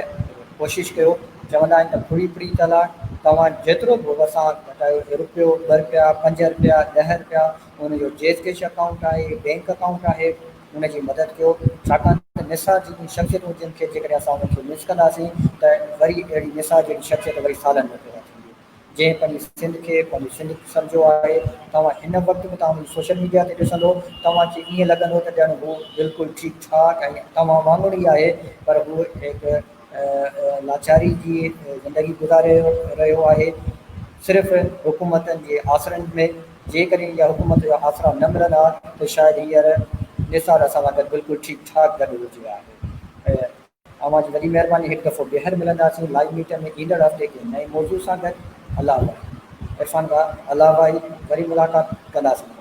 ڪوشش ڪيو، چوندا آهن ته ڦڙي ڦڙي تلاء، توهان جيترو به وسان گهٽايو رپيو، ٻه رپيا، پنج رپيا، ڏهه رپيا، ان جو جيز ڪيش اڪائونٽ آهي، بينڪ اڪائونٽ آهي، ان جي مدد ڪيو، ڇاڪاڻ ته نثار جهڙيون شخصيتون جن کي جيڪڏهن اسان انهن کي مس ڪنداسين ته وري اهڙي نثار جهڙي شخصيت وري سالن ۾ پيدا ٿيندي. جنهن پنهنجي سنڌ کي پنهنجي سنڌ سمجهيو آهي توهان هن وقت به توهان منهنجي سوشل ميڊيا تي ڏسندو توهان کي ائين لڳندو ته ڄڻ هو بلڪل ٺيڪ ٺاڪ ۽ توهان وانگر ئي آهي پر هو هڪ لاچاري جي زندگي گذاري رهيو آهي صرف حڪومتن جي آسرن ۾ جيڪڏهن اها حڪومت جا آسرا نه ملن ها ته شايد هينئر نثار اسان سان گڏ بلڪل ٺيڪ ٺاڪ گڏ هجي ها. اوهان جي وڏي مهرباني هڪ دفعو ٻيهر ملنداسين لائيو ميٽ ۾ ايندڙ هفتي ڪنهن نئين موضوع سان گڏ الله واهي عرفان ڀاء الله واهي وري ملاقات ڪنداسين.